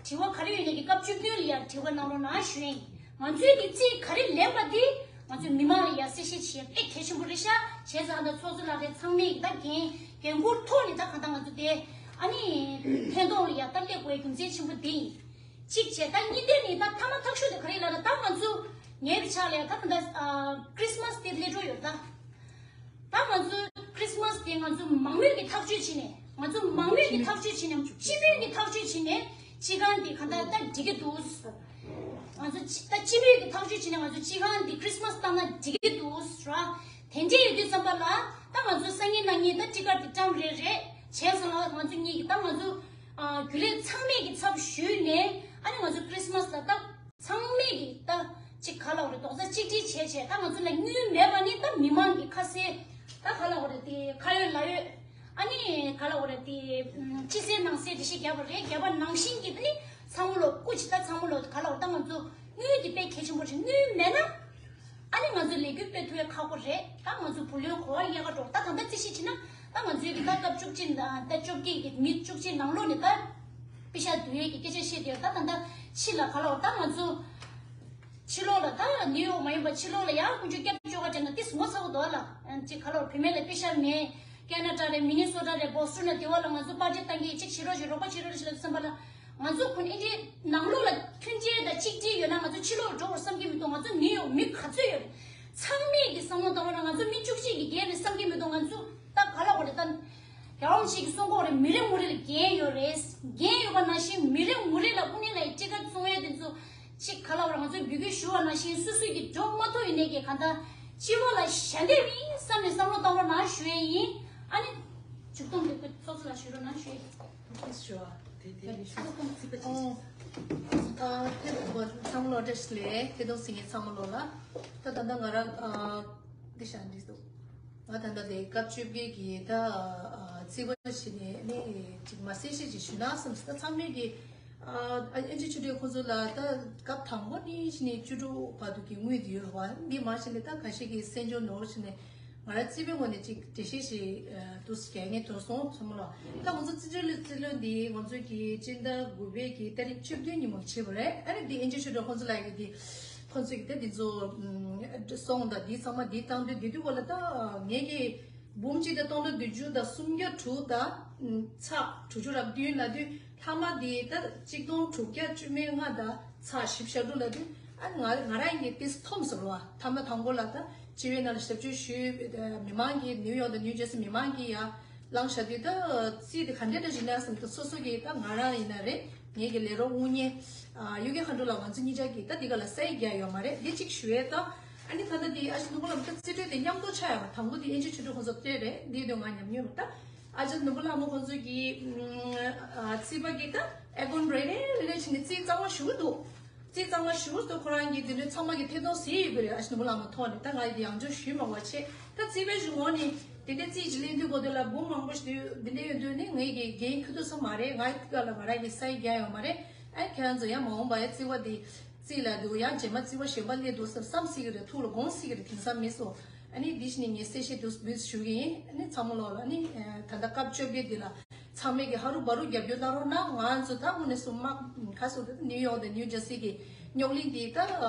དྲི་བ་ག་རེ་ཡོད་ནི་གི་སྐབས་བཅུ་བདུན་ལ་ཡང་དྲི་བ་གནང་རོགས་གནང་ཞུ་ཡིན། ང་ཚོའི་གི་རྩིས་ག་རེ་ལེན་པ་འདི་ང་ཚོའི་མི་མང་ལ་ཡང་གསལ་བཤད་བྱེད་དཔེ་གལ་ཆེན་པོ་རེད་ཤག་བྱས་ཙང་ད་ཚོགས་གཙོ་ལགས་རེད། ཚང་མས་ད་འགན་འགན་འཁུར་ཐོག་ནས་ད་གང་ལྟར་ང་ཚོ་དེ་ཨ་ནི་ཐད་གཏོང་ལ་ཡང་ད་སླེབས་དགོས་རྒྱུ་མཚན་ཆེན་པོ་འདི་ཡིན། གཅིག་བྱས། ད་གཉིས་ལྡན་ནི་ད་ཐ་མ་ཐག་ཤོས་དེ་ག་རེ་ལབ་ན། ད་ང་ཚོ་ངའི་བྱ་ལས་ད་ད་ད་ཁྲིས་མ་སི་དེ་སླེབས་འགྲོ་ཡོད་ད། ད་ང་ཚོ་ཁྲིས་མ་སི་དེ་ང་ཚོ་མང་མོས་ཀྱི་ཐག་གཅོད་བྱས་ནས། ང་ཚོ་མང་མོས་ཀྱི་ཐག་གཅོད་བྱས་ནས། སྤྱི་མོས་ཀྱི་ཐག་གཅོད་བྱས་ནས་སྤྱི་ཁང་འདི་ག་ད་ད་འགྲིག་གི་འདུག་ང་ཚོ་ད་སྤྱི་མོས་ཀྱི་ཐག་གཅོད་བྱས་ནས་ང་ཚོ་སྤྱི་ཁང་འདི་ཁྲིས་མ་སི་བཏང་ན་འགྲིག་གི་འདུག་ར། དེ་འདྲས་ཡོད་དུས་ཙམ་པ་ལ་ད་ང་ཚོ་སང་ཉིན་གནངས་ཉིན་ད་ཊི་ཀཊ་འདི་བཀྲམ་རེ་རེ་བྱས་སོང་ལ། ང་ཚོ་གཉིས་ཀྱི་ད་ང་ཚོ་རྒྱུན་ལས་ཚང་མས་ཀྱི་ཚབ་ཞུས་ནས་ཨ་ནི་ང་ཚོ་ཁྲིས་མ་སི་ལ་ད། ཚང་མས་ཀྱི་ད་ཅིག་ག་ལབ་དགོས་རེད། རྡོག་རྩ་གཅིག་སྒྲིལ་བྱས་བྱས། ད་ང་ཚོ་ལ་དངུལ་མེད་པ་ནི་ད་མི་མང་གི་ཁ་ཟས་ད་ག་ལབ་དགོས་རེད། དེ་ཁ་ཡོད་ལག་ཡོད་ཨ་ནི་ག་ལབ་དགོས་རེད། དེ་ཕྱི་གསལ་ནང་གསལ་འགྲེལ་བཤད་བརྒྱབ་པ་རེད། བརྒྱབ་པ་ནང་བཞིན་གྱི་ད་ནི་ཚང་མ་ལོ་སྐུ་མཁྱེན། ད་ཚང་མ་ལོ་ག་ལབ་དགོས་རེད། ད་ང་ཚོ་དངུལ་དེ་དཔེ་གལ་ཆེན་པོ་རེད། དངུལ་མེད་ན་ཨ་ནི་ང་ཚོ་ལས་འགུལ་སྤེལ་ཐུབ་ཡ་ཁག་པོ་རེད། ད་ང་ཚོ་བུ་ལོན་གོ་བ་རྙེད་ཀ་འགྲོ། ད་ད་ལྟ་རྩིས་བཤེར་བྱས་ན་ད་ང་ཚོའི་གི་ད་སྐབས་བཅུ་གཅིག་ད་བཅོ་བརྒྱད་ཀྱི་མི་བཅུ་གཅིག་ནང་ལོགས་ནས་ད་པེ་ཤག་བསྡུ་ཡས་ཀྱི་སྐད་ཆ་བཤད་དེ། ད་ད་ད་ཕྱི་ལ་ག་ལབ་དགོས་རེད། ད་ང་ཚོ་ཕྱི་ལོགས་ལ་ད་ནིའུ་ཡོག་མ་ཡིན་པ་ཕྱི་ལོགས་ལ་ཡང་ཀུན་སྤྱོད་སྐྱབས་བཅོལ་བ་དྲན་ན་ཏིས་ངོ་ཚ་བོ་འདུག་ལ། ཅིག་ག་ལབ་དགོས་རེད། བུད་མེད་ལ་པེ་ཤག་མེད། ཀེ་ན་ཌ་རེད། མི་ནི་སོ་ཊ་རེད། བོ་སི་ཊོན་རེད། དེ་བ་ལ་ང་ཚོ་པར་ཊི་བཏང་གི་ཅིག་བྱེད་རོགས་བྱེད། རོགས་པ་བྱེད་རོགས་བྱེད་ལ་བསམ་པ་ལ། ང་ཚོ་ཁོ་ཨིན་ཌི་ཡ་ནང་ལོགས་ལ་མཐུན་སྒྲིལ་དང་གཅིག་སྒྲིལ་ཡོད་ན་ང་ཚོ་ཕྱི་ལོགས་ལ་འགྲོ་བར་བསམ་གྱི་མི་འདུག་ང་ཚོ་ནིའུ་ཡོག་མི་ག་ཚོད་ཡོད་རེད། ཚང་མས་ཀྱི་བསམ་བློ་བཏང་བ་ན་ང་ཚོ་མི་བཅུ་གཅིག་གི་འགན་རེད་བསམ་གྱི་མི་འདུག་ང་ཚོ་ད་ག་ལབ་དགོས་རེད། ད་རྒྱལ་བ་རིན་པོ་ཆེ་གིས་གསུང་གི་ཡོད་རེད། མི་རེ་ངོ་རེ་ལ་འགན་ཡོད་རེད། འགན་ཡོད་པ་ནང་བཞིན་མི་རེ་ངོ་རེ་ལ་དངོས་གནས་ལ་ཡི་ཊི་ཀཊ་བཙོང་ཡས་དེ་ཚོ་ཅིག་ག་ལབ་དགོས་རེད། ང་ཚོས་འབོད་སྐུལ་ཞུ་བ་ནང་བཞིན་སོ་སོས་ཀྱི་འགྲོ་མ་ཐུབ་ཡིན་ནའི་གི་ག་ད་སྤྱི་བ་ལ་ཞལ་འདེབས་ཡིན་བསམ་ནས་བསམ་བློ་བཏང་རོགས་གནང་ཞུ་ཡས་ཡིན། ཨ་ནི་མཇུག་སྡོམ་དེ་ཁོ་ཚོགས་གཙོ་ལ་ཞུ་རོགས་གནང་ཞུ་ཡས་ཡིན། ཞུ་བ་དེ་དེ་ཞུ་ཁོང་ཚིག་པ་ཅིག་ཨོ། ཨ་ཐེ་བོ་ཚང་མ་ལོ་བཀྲ་ཤིས་བདེ་ལེགས། ཐེ་གཏོགས་ཟིན་ངེས་ཚང་མ་ལོ་ལ། ད་ད་ད་ང་རང་ཨ་འདི་ཤ་འདི་འདུག་ང་ད་ལྟ་དེ་སྐབས་བཅོ་བརྒྱད་ཀྱི་ད་རྩིས་པ་ཞིག་ནས་ནི་ཅིག་མ་གསལ་བཤད་ཅིག་ཞུ་ན་བསམ་སོང་། ད་ཚང་མས་ཀྱི་ཨ་ཨེན་ཇི་ཆོས་སྒྲོན་ཁོང་ཚོ་ལ་ད་སྐབས་དང་པོ་ནས་ཞིག་ནས་བཅུ་དྲུག་བར་དུ་གི་དངུལ་དེ་ཡོད་རེད་བ། འདི་མ་གཞི་ནས་ད་ཁ་ཤས་ཀྱི་གསན་སྦྱོར་ནོར་ཞིག་ནས་ང་རང་རྩིས་པའི་ངོས་ནས་ཅིག་འགྲེལ་བཤད་ཞིག་ཨ་འདུག་སེ་རྒྱག་ངེས་འདུག་སོང་ཚང་མ་ལ། ད་ང་ཚོ་རྩིས་སྤྲོད་ལས་རྩིས་ལོན་འདི་ང་ཚོ་གི་སྤྱི་ཟླ་དགུ་པའི་གི་ཏ་རིག་བཅུ་བདུན་ཉིན་མོ་བྱས་པ་རེད། ཨ་ནི་འདི་ཨེན་ཇི་ཆོས་སྒྲོན་ཁོང་ཚོ་ལ་ཡི་འདི་ཁོང་ཚོ་གི་ད་འདི་ཚོ་ཨམ་སོང་ད་འདི་ཚང་མ་འདི་བཏང་དུས་འདི་དུས་བ་ལ་ད་ངེད་ཀྱི་འབུམ་གཅིག་དང་སྟོང་ཕྲག་བདུན་ཅུ་དང་སུམ་བརྒྱ་དྲུག་དང་ཚེག་དྲུག་ཅུ་རེ་བདུན་ལབ་དུས། ལྷག་མ་འདི་ད་གཅིག་སྟོང་དྲུག་བརྒྱ་བཅུ་མེད་ལྔ་དང་ཚེག་བཞི་བཅུ་ཞེ་དྲུག་ལབ་དུས། ཨ་ང་ང་རང་གིས་ཏིས་འཐོམས་སོང་རེད་བ། ཐ་མ་དང་པོ་ལ་ད་སྤྱི་བའི་ནང་ལ་ཞབས་ཞུ་ཞུས། མི་མང་གིས་ནིའུ་ཡོག་དང་ནིའུ་ཇར་སི་མི་མང་གིས་ཡར་བླངས་བཞག་དུས། ད་རྩིས་དེ་ག་འདྲ་འདྲ་ཞིག་ལ་བསམ་དུས་སོ་སོ་གིས་ད་ང་རང་ཡིན་ན་རེད། ངེད་ཀྱི་ལས་རོགས་དངུལ་གཉེར་ཨ་གཡུ་རྒྱལ་མཁའ་འགྲོ་ལགས་ང་ཚོ་གཉིས་ཆ་གིས་ད་འདི་ག་ལ་ས་ཡིག་རྒྱག་ཡོད་མ་རེད། འདི་གཅིག་ཞུ་ཡས་ད། ཨ་ནི་ད་ལྟ་འདི་ཨ་ཞེ་ནོར་བུ་ལགས་ད་རྩིས་སྤྲོད་དེ་མཉམ་དུ་ཆགས་ཡོད་པ། དང་པོ་འདི་ཨེན་ཇི་ཆོས་སྒྲོན་ཁོང་ཚོ་སྤྲད་རེད། འདི་དུས་ང་ཉམས་མྱོང་མེད་ད། ཨ་ཅག་ནོར་བུ་ལྷ་མོ་ཁོང་ཚོ་གིས་ཨ་རྩིས་པ་གིས་ད་ཨེ་ཀོན་རེ་རེ་རེ་རེ་བྱས་ནས་རྩིས་གཙང་མ་ཞུ་གི་འདུག་རྩིས་གཙང་མ་ཞུ་གི་འདུག་ཁོ་རང་གིས་འདི་འདྲའི་ཚང་མ་གིས་ཐེ་གཏོགས་ཟིན་ཡོད་པ་རེད། ཨ་ཞེ་ནོར་བུ་ལྷ་མོ་ཐོག་ནས། ད་ང་ཡིས་འདི་ཡང་བསྐྱར་ཞུས་མ་དགོས་པ་བྱས། ད་རྩིས་པའི་གཞུག་ངོ་ནས་འདི་འདྲའི་རྩིས་ཀྱི་ལས་འགུལ་འགོ་དོན་ལ་འབུམ་མང་པོ་ཞིག་འདུག་འདི་འདྲ་ཡོད་དུས་ནི་ངའི་གི་འགན་ཁུར་ཐུབ་ས་མ་རེད། ང་ཡི་སྐབས་ལ་ང་རང་གི་ས་ཡིག་རྒྱག་ཡོད་མ་རེད། ཨ་ཁྱེད་རང་ཚོ་ཡང་མ་འོངས་པ་ཡ་རྩིས་པ་འདི་རྩིས་ལ་འདུག་ཡང་རྗེས་མ་རྩིས་པ་གཞན་པ་སླེབས་འདུག་བསམ་བསམ་སྲིད་ཀྱི་རེད། ཐུགས་ལ་དགོངས་སྲིད་ཀྱི་རེད། དེང་སང་མི་སོ། ཨ་ནི་འདི་ཞིག་ནས་ངས་གསལ་བཤད་འདུག་འབུལ་ཞུ་གི་ཡིན། ཨ་ནི་ཚང་མ་ལོག་ལ་ཨ་ནི་ད་ལྟ་སྐབས་བཅོ་བརྒྱད་འདི་ལ་ཚང་མས་ཀྱི་ཧ་རུ་བ་རུ་རྒྱབ་སྐྱོར་གནང་རོགས་གནང་། ང་ཚོ་ད་དངོས་གནས་སུ་དམག་ཁ་སོ་ད་ནིའུ་ཡོག་དང་ནིའུ་ཇར་སི་གི་རྙོག་གླེང་འདི་ད་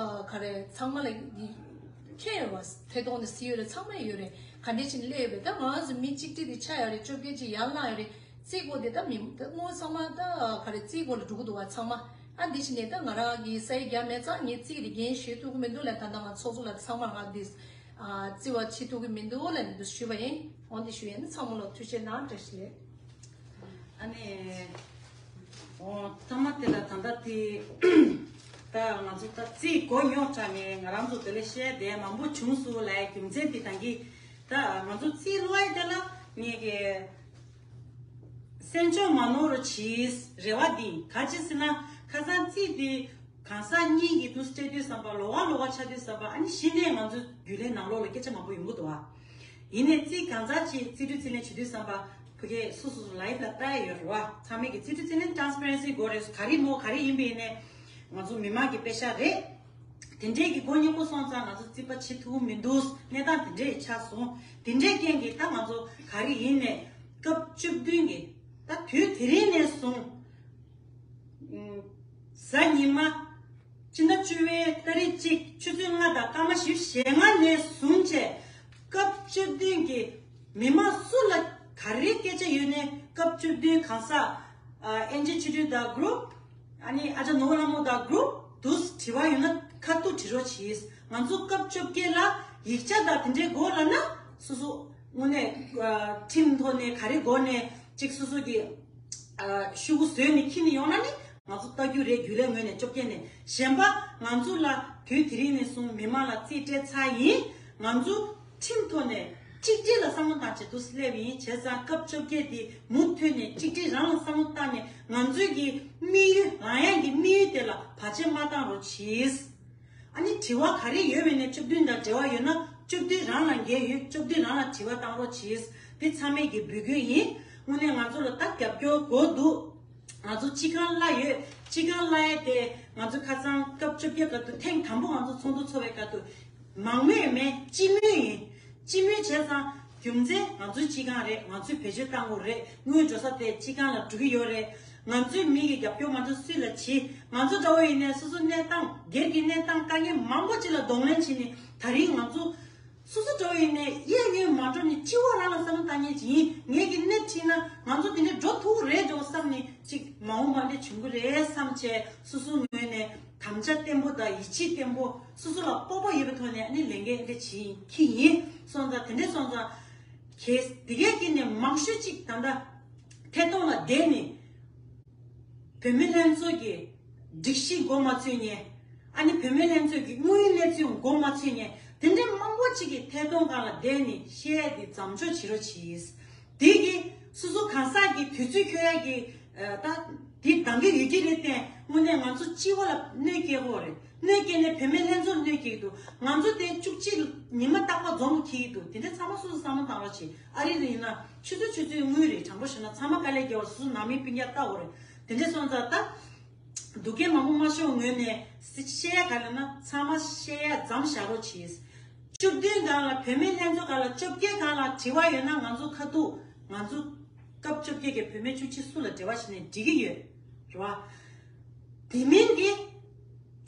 ག་རེ་ཚང་མ་ལ་འདི་ཁྱེད་ཡོད་པ་ཐད་གཏོང་ནས་སྲིད་ཡོད་རེད། ཚང་མ་ཡོད་རེད། ག་འདྲས་ཕྱིན་སླེབས་ཡོད་པས། ད་ང་ཚོ་མི་གཅིག་སྒྲིལ་དེ་ཆགས་ཡོད་རེད། བཅོ་བརྒྱད་ཅིག་ཡར་ལངས་ཡོད་རེད། རྩིས་སྐོར་དེ་ད་མི་ད་དངོས་ཚང་མ་ད་ག་རེ་རྩིས་སྐོར་ལ་འགྲོ་གི་འདུག་བ་ཚང་མ། ཨ་འདི་ཕྱིན་ནས་ད་ང་རང་གི་ས་ཡིག་རྒྱག་མེད་ཙང་ངས་རྩིས་ཀྱི་འགན་བཞེས་ཐུབ་ཀྱི་མི་འདུག་ལ། ད་ལྟ་ང་ཚོགས་གཙོ་ལ་ཚང་མ་ང་འདི་ ཨ་བརྩི་བ་བྱེད་ཐུབ་ཀྱི་མི་འདུག་ལབ་ནས་འདུག་ཞུས་པ་ཡིན། འོ་འདི་ཞུ་ཡས་ན་ཚང་མ་ལ་ཐུགས་རྗེ་གནང་བཀྲ་ཤིས་བདེ་ལེགས། ཨ་ནི། འོ་ཐ་མ་དེ་ལ་ད་ལྟ་དེ་ད་ང་ཚོ་ད་རྩིས་གོ་མྱོང་དྲགས་ནས་ང་རང་ཚོ་དེ་ལ་བཤད་བསྡད་མང་པོ་བྱུང་སོང་ལབ་ཡ་རྒྱུ་མཚན་དེ་ད་གི་ད་ང་ཚོ་རྩིས་སློབ་ཡ་དེ་ལ་ངས་གི་སེམས་ཆུང་མ་ནོར་རོགས་གྱིས་རེ་བ་འདི་ག་ཅི་ཟེར་ན་ཁ་སང་རྩིས་དེ། གང་ཟག་གཉིས་ཀྱི་དུས་སུ་སྤྲད་དུས་བསམ་པ་ལོགས་ཀ་ལོགས་ཀ་ཆགས་དུས་བསམ་པ་ཨ་ནི་གཞི་ནས་ང་ཚོ་རྒྱུན་ལས་ནང་ལོགས་ལ་སྐད་ཆ་མང་པོ་ཡོང་གི་འདུག་བ། ཡིན་ནའི་རྩིས་གང་ཟག་ཅིག་རྩིས་སྤྲོད་རྩིས་ལེན་བྱེད་དུས་བསམ་པ་ཕ་གིའི་སོ་སོ་སོ་ལའིབ་ལ་ལྟ་ཡ་ཡོད་རེད་བ། ཚང་མས་ཀྱི་རྩིས་སྤྲོད་རྩིས་ལེན་ཊ་རན་སི་པེ་རན་སི་དགོས་རེད། ག་རེ་མོ་ག་རེ་ཡིན་པ་ཡིན་ནའི་ང་ཚོ་མི་མང་གི་པེ་ཤག་རེད། དེ་འདྲས་ཀྱི་མགོ་རྙོག་པོ་སོང་ཙང་ང་ཚོ་རྩིས་པ་བྱེད་ཐུབ་མི་འདུག་གནས་སྟངས་དེ་འདྲས་ཆགས་སོང་། དེ་འདྲས་རྐྱེན་གྱིས་ད་ང་ཚོ་ག་རེ་ཡིན་ནའི་སྐབས་བཅུ་བདུན་གྱི་ད་དུས་དེ་རིང་ནས་བཟུང་། གཟའ་ཉི་མ། སྤྱི་ཟླ་བཅུ་པའི་ཏ་རིག་གཅིག་ཆུ་ཚོད་ལྔ་དང་སྐར་མ་བཞི་བཅུ་ཞེ་ལྔ་ནས་བཟུང་བྱས། སྐབས་བཅུ་བདུན་གྱི་མི་མང་སུ་ལ་ག་རེ་སྐད་ཆ་ཡོད་ནའི་སྐབས་བཅུ་བདུན་གང་ཟག་ཨ་ཨེན་ཇི་ཆོས་སྒྲོན་དང་གུ་རུབ། ཨ་ནི་ཨ་ཅག་ནོར་བུ་ལྷ་མོ་དང་གུ་རུབ་དུ་དྲི་བ་ཡོད་ན་ཁ་ཐུག་དྲི་རོགས་གྱིས། ང་ཚོ་སྐབས་བཅོ་བརྒྱད་ལ་ཡིག་ཆ་དང་དེ་འདྲའི་དགོས་ལབ་ན་སོ་སོ་དངོས་གནས་ཁྲིམས་ཐོག་ནས་ག་རེ་དགོས་ནས་ཅིག་སོ་སོ་གི་ཤུ་གུ་བཟོས་ནས་འཁྱེར་ནས་ཡོང་ན་ནི་ང་ཚོ་ལྟ་རྒྱུ་རེད། རྒྱུན་ལས་ངོས་ནས་བཅོ་བརྒྱད་ནས་གཞན་པ་ང་ཚོ་ལ་དུས་དེ་རིང་ནས་བཟུང་མི་མང་ལ་རྩིས་སྤྲད་ཚར་ཡིན། ང་ཚོ་ཁྲིམས་ཐོག་ནས་གཅིག་སྒྲིལ་ལ་བསམ་བློ་བཏང་བྱས་འདུག་སླེབས་ཡིན། བྱས་ཙང་སྐབས་བཅོ་བརྒྱད་འདི་མུ་མཐུད་ནས་གཅིག་སྒྲིལ་རང་ལ་བསམ་བློ་བཏང་ནས་ང་ཚོའི་གི་དམིགས་ཡུལ་རང་ཡང་གི་དམིགས་ཡུལ་དེ་ལ་བར་ཆད་མ་བཏང་རོགས་གྱིས། ཨ་ནི་དྲི་བ་ག་རེ་ཡོད་མེད་ནས་བཅུ་བདུན་དང་འབྲེལ་བ་ཡོད་ན་བཅུ་བདུན་རང་ལ་འགན་ཡོད། བཅུ་བདུན་རང་ལ་དྲི་བ་བཏང་རོགས་གྱིས། འདི་ཚང་མས་ཀྱི་འབོད་སྐུལ་ཡིན། དངོས་གནས་ང་ཚོ་ལ་ད་རྒྱབ་སྐྱོར་དགོས་འདུག་ང་ཚོ་སྤྱི་ཁང་གླ་ཡོད། སྤྱི་ཁང་གླ་ཡས་དེ་ང་ཚོ་ཁ་སང་སྐབས་བཅོ་བརྒྱད་སྐབས་དུ་ཐེངས་དང་པོ་ང་ཚོ་ཚོགས་འདུ་ཚོགས་པའི་སྐབས་དུ་མང་མོས་མེད་སྤྱི་མོས་ཡིན། སྤྱི་མོས་བྱས་ཙང་རྒྱུ་མཚན་ང་ཚོའི་སྤྱི་ཁང་རེད། ང་ཚོས་བེད་སྤྱོད་བཏང་དགོས་རེད། དངུལ་འགྲོ་ས་དེ་སྤྱི་ཁང་ལ་འགྲོ་གི་ཡོད་རེད། ང་ཚོའི་མི་གི་རྒྱབ་སྐྱོར་མ་འདྲ་སུས་ལ་བྱེད། ང་ཚོ་འདྲ་བོ་ཡིན་ནའི་སོ་སོ་གནས་སྟངས་སྒེར་གྱི་གནས་སྟངས་དཀའ་ངལ་མང་པོ་ཅིག་ལ་གདོང་ལེན་བྱས་ནས་ད་རིང་ང་ཚོ་སོ་སོ་འདྲ་བོ་ཡིན་ནའི་གཡས་གཡོན་མ་འགྲོ་ནས་སྤྱི་བོ་རང་ལ་བསམ་བློ་བཏང་མཁན་ཅིག་ཡིན། ངེད་ཀྱི་སྣེ་ཁྲིད་ན་ང་ཚོ་དེ་འདྲའི་འགྲོ་ཐུབ་རེད་འགྲོ་བསམ་ནས་ཅིག་མ་འོངས་པ་འདྲ་བྱུང་གི་རེད་བསམ་བྱས་སོ་སོའི་ངོས་ནས་དམ་བཅའ་བརྟན་པོ་དང་ཡིད་ཆེས་བརྟན་པོ་སོ་སོ་ལ་སྤོབས་པ་ཡོད་པའི་ཐོག་ནས་ཨ་ནི་ལས་འགན་འདི་བྱེད་ཡིན་འཁྱེར་ཡིན་སོང་ཙང་དེ་འདྲ་སོང་ཙང་གལ་དེ་གའི་དཀྱིལ་ནས་མང་ཤོས་ཅིག་ད་ལྟ་ཐད་གཏོང་ལ་བསྡད་ནས། བུད་མེད་ལྷན་ཚོགས་ཀྱི་སྒྲིག་གཞི་མགོ་མ་ཚོས་མཁན། ཨ་ནི་བུད་མེད་ལྷན་ཚོགས་ཀྱི་དངོས་ཡོད་གནས་ཚུལ་མགོ་མ་ཚོས་མཁན་དེ་འདྲའི་མང་པོ་ཅིག་གིས་ཐད་གཏོང་སྒང་ལ་བསྡད་ནས་བཤད་ཡ་དེ་མཚམས་འཇོག་བྱེད་རོགས་གྱིས། དེ་གིས་སོ་སོ་གང་ཟག་གི་དུས་ཚོད་འཁྱོལ་ཡ་གི་ད་དེ་འདང་གི་ཡོད་ཀྱི་རེད་དེ་དངོས་གནས་ང་ཚོ་སྤྱི་བོ་ལ་གནོད་སྐྱེལ་གྱི་ཡོད་རེད། གནོད་སྐྱེལ་ནས་བུད་མེད་ལྷན་ཚོགས་གནོད་སྐྱེལ་གྱི་འདུག་ང་ཚོ་དེ་བཅུ་གཅིག་ཉི་མ་རྟག་པར་འཛོམས་འཁྱེར་གྱི་འདུག་དེ་འདྲ་ཚང་མ་སོ་སོ་བསམ་བློ་བཏང་རོགས་བྱེད། ཨ་རི་ལ་ཡིན་ན་ཆུ་ཚོད་ཆུ་ཚོད་དངུལ་རེད། དྲང་པོ་ཞུ་ན་ཚང་མ་དཀའ་ལས་རྒྱག་པ་སོ་སོ་ནང་མི་སྤུན་ཀྱག་ལྟ་འོ་རེད། དེ་འདྲ་སོང་ཙང་ད་སྡུག་སྐད་མང་པོ་མ་ཤོར་ངོས་ནས་བཤད་ཡ་ག་ལ་ན་ཚང་མ་བཤད་ཡ་མཚམས་བཞག་རོགས་གྱིས། བཅུ་བདུན་སྒང་ལ་བུད་མེད་ལྷན་ཚོགས་སྒང་ལ་བཅོ་བརྒྱད་སྒང་ལ་དྲི་བ་ཡོད་ན་ང་ཚོ་ཁ་ཐུག་ང་ཚོ་སྐབས་བཅོ་བརྒྱད་ཀྱི་བུད་མེད་བཅུ་གཅིག་སུ་ལ་འབྲེལ་བ་བྱས་ནས་འགྲིག་གི་ཡོད་རེད་བ། དེ་མིན་གྱི་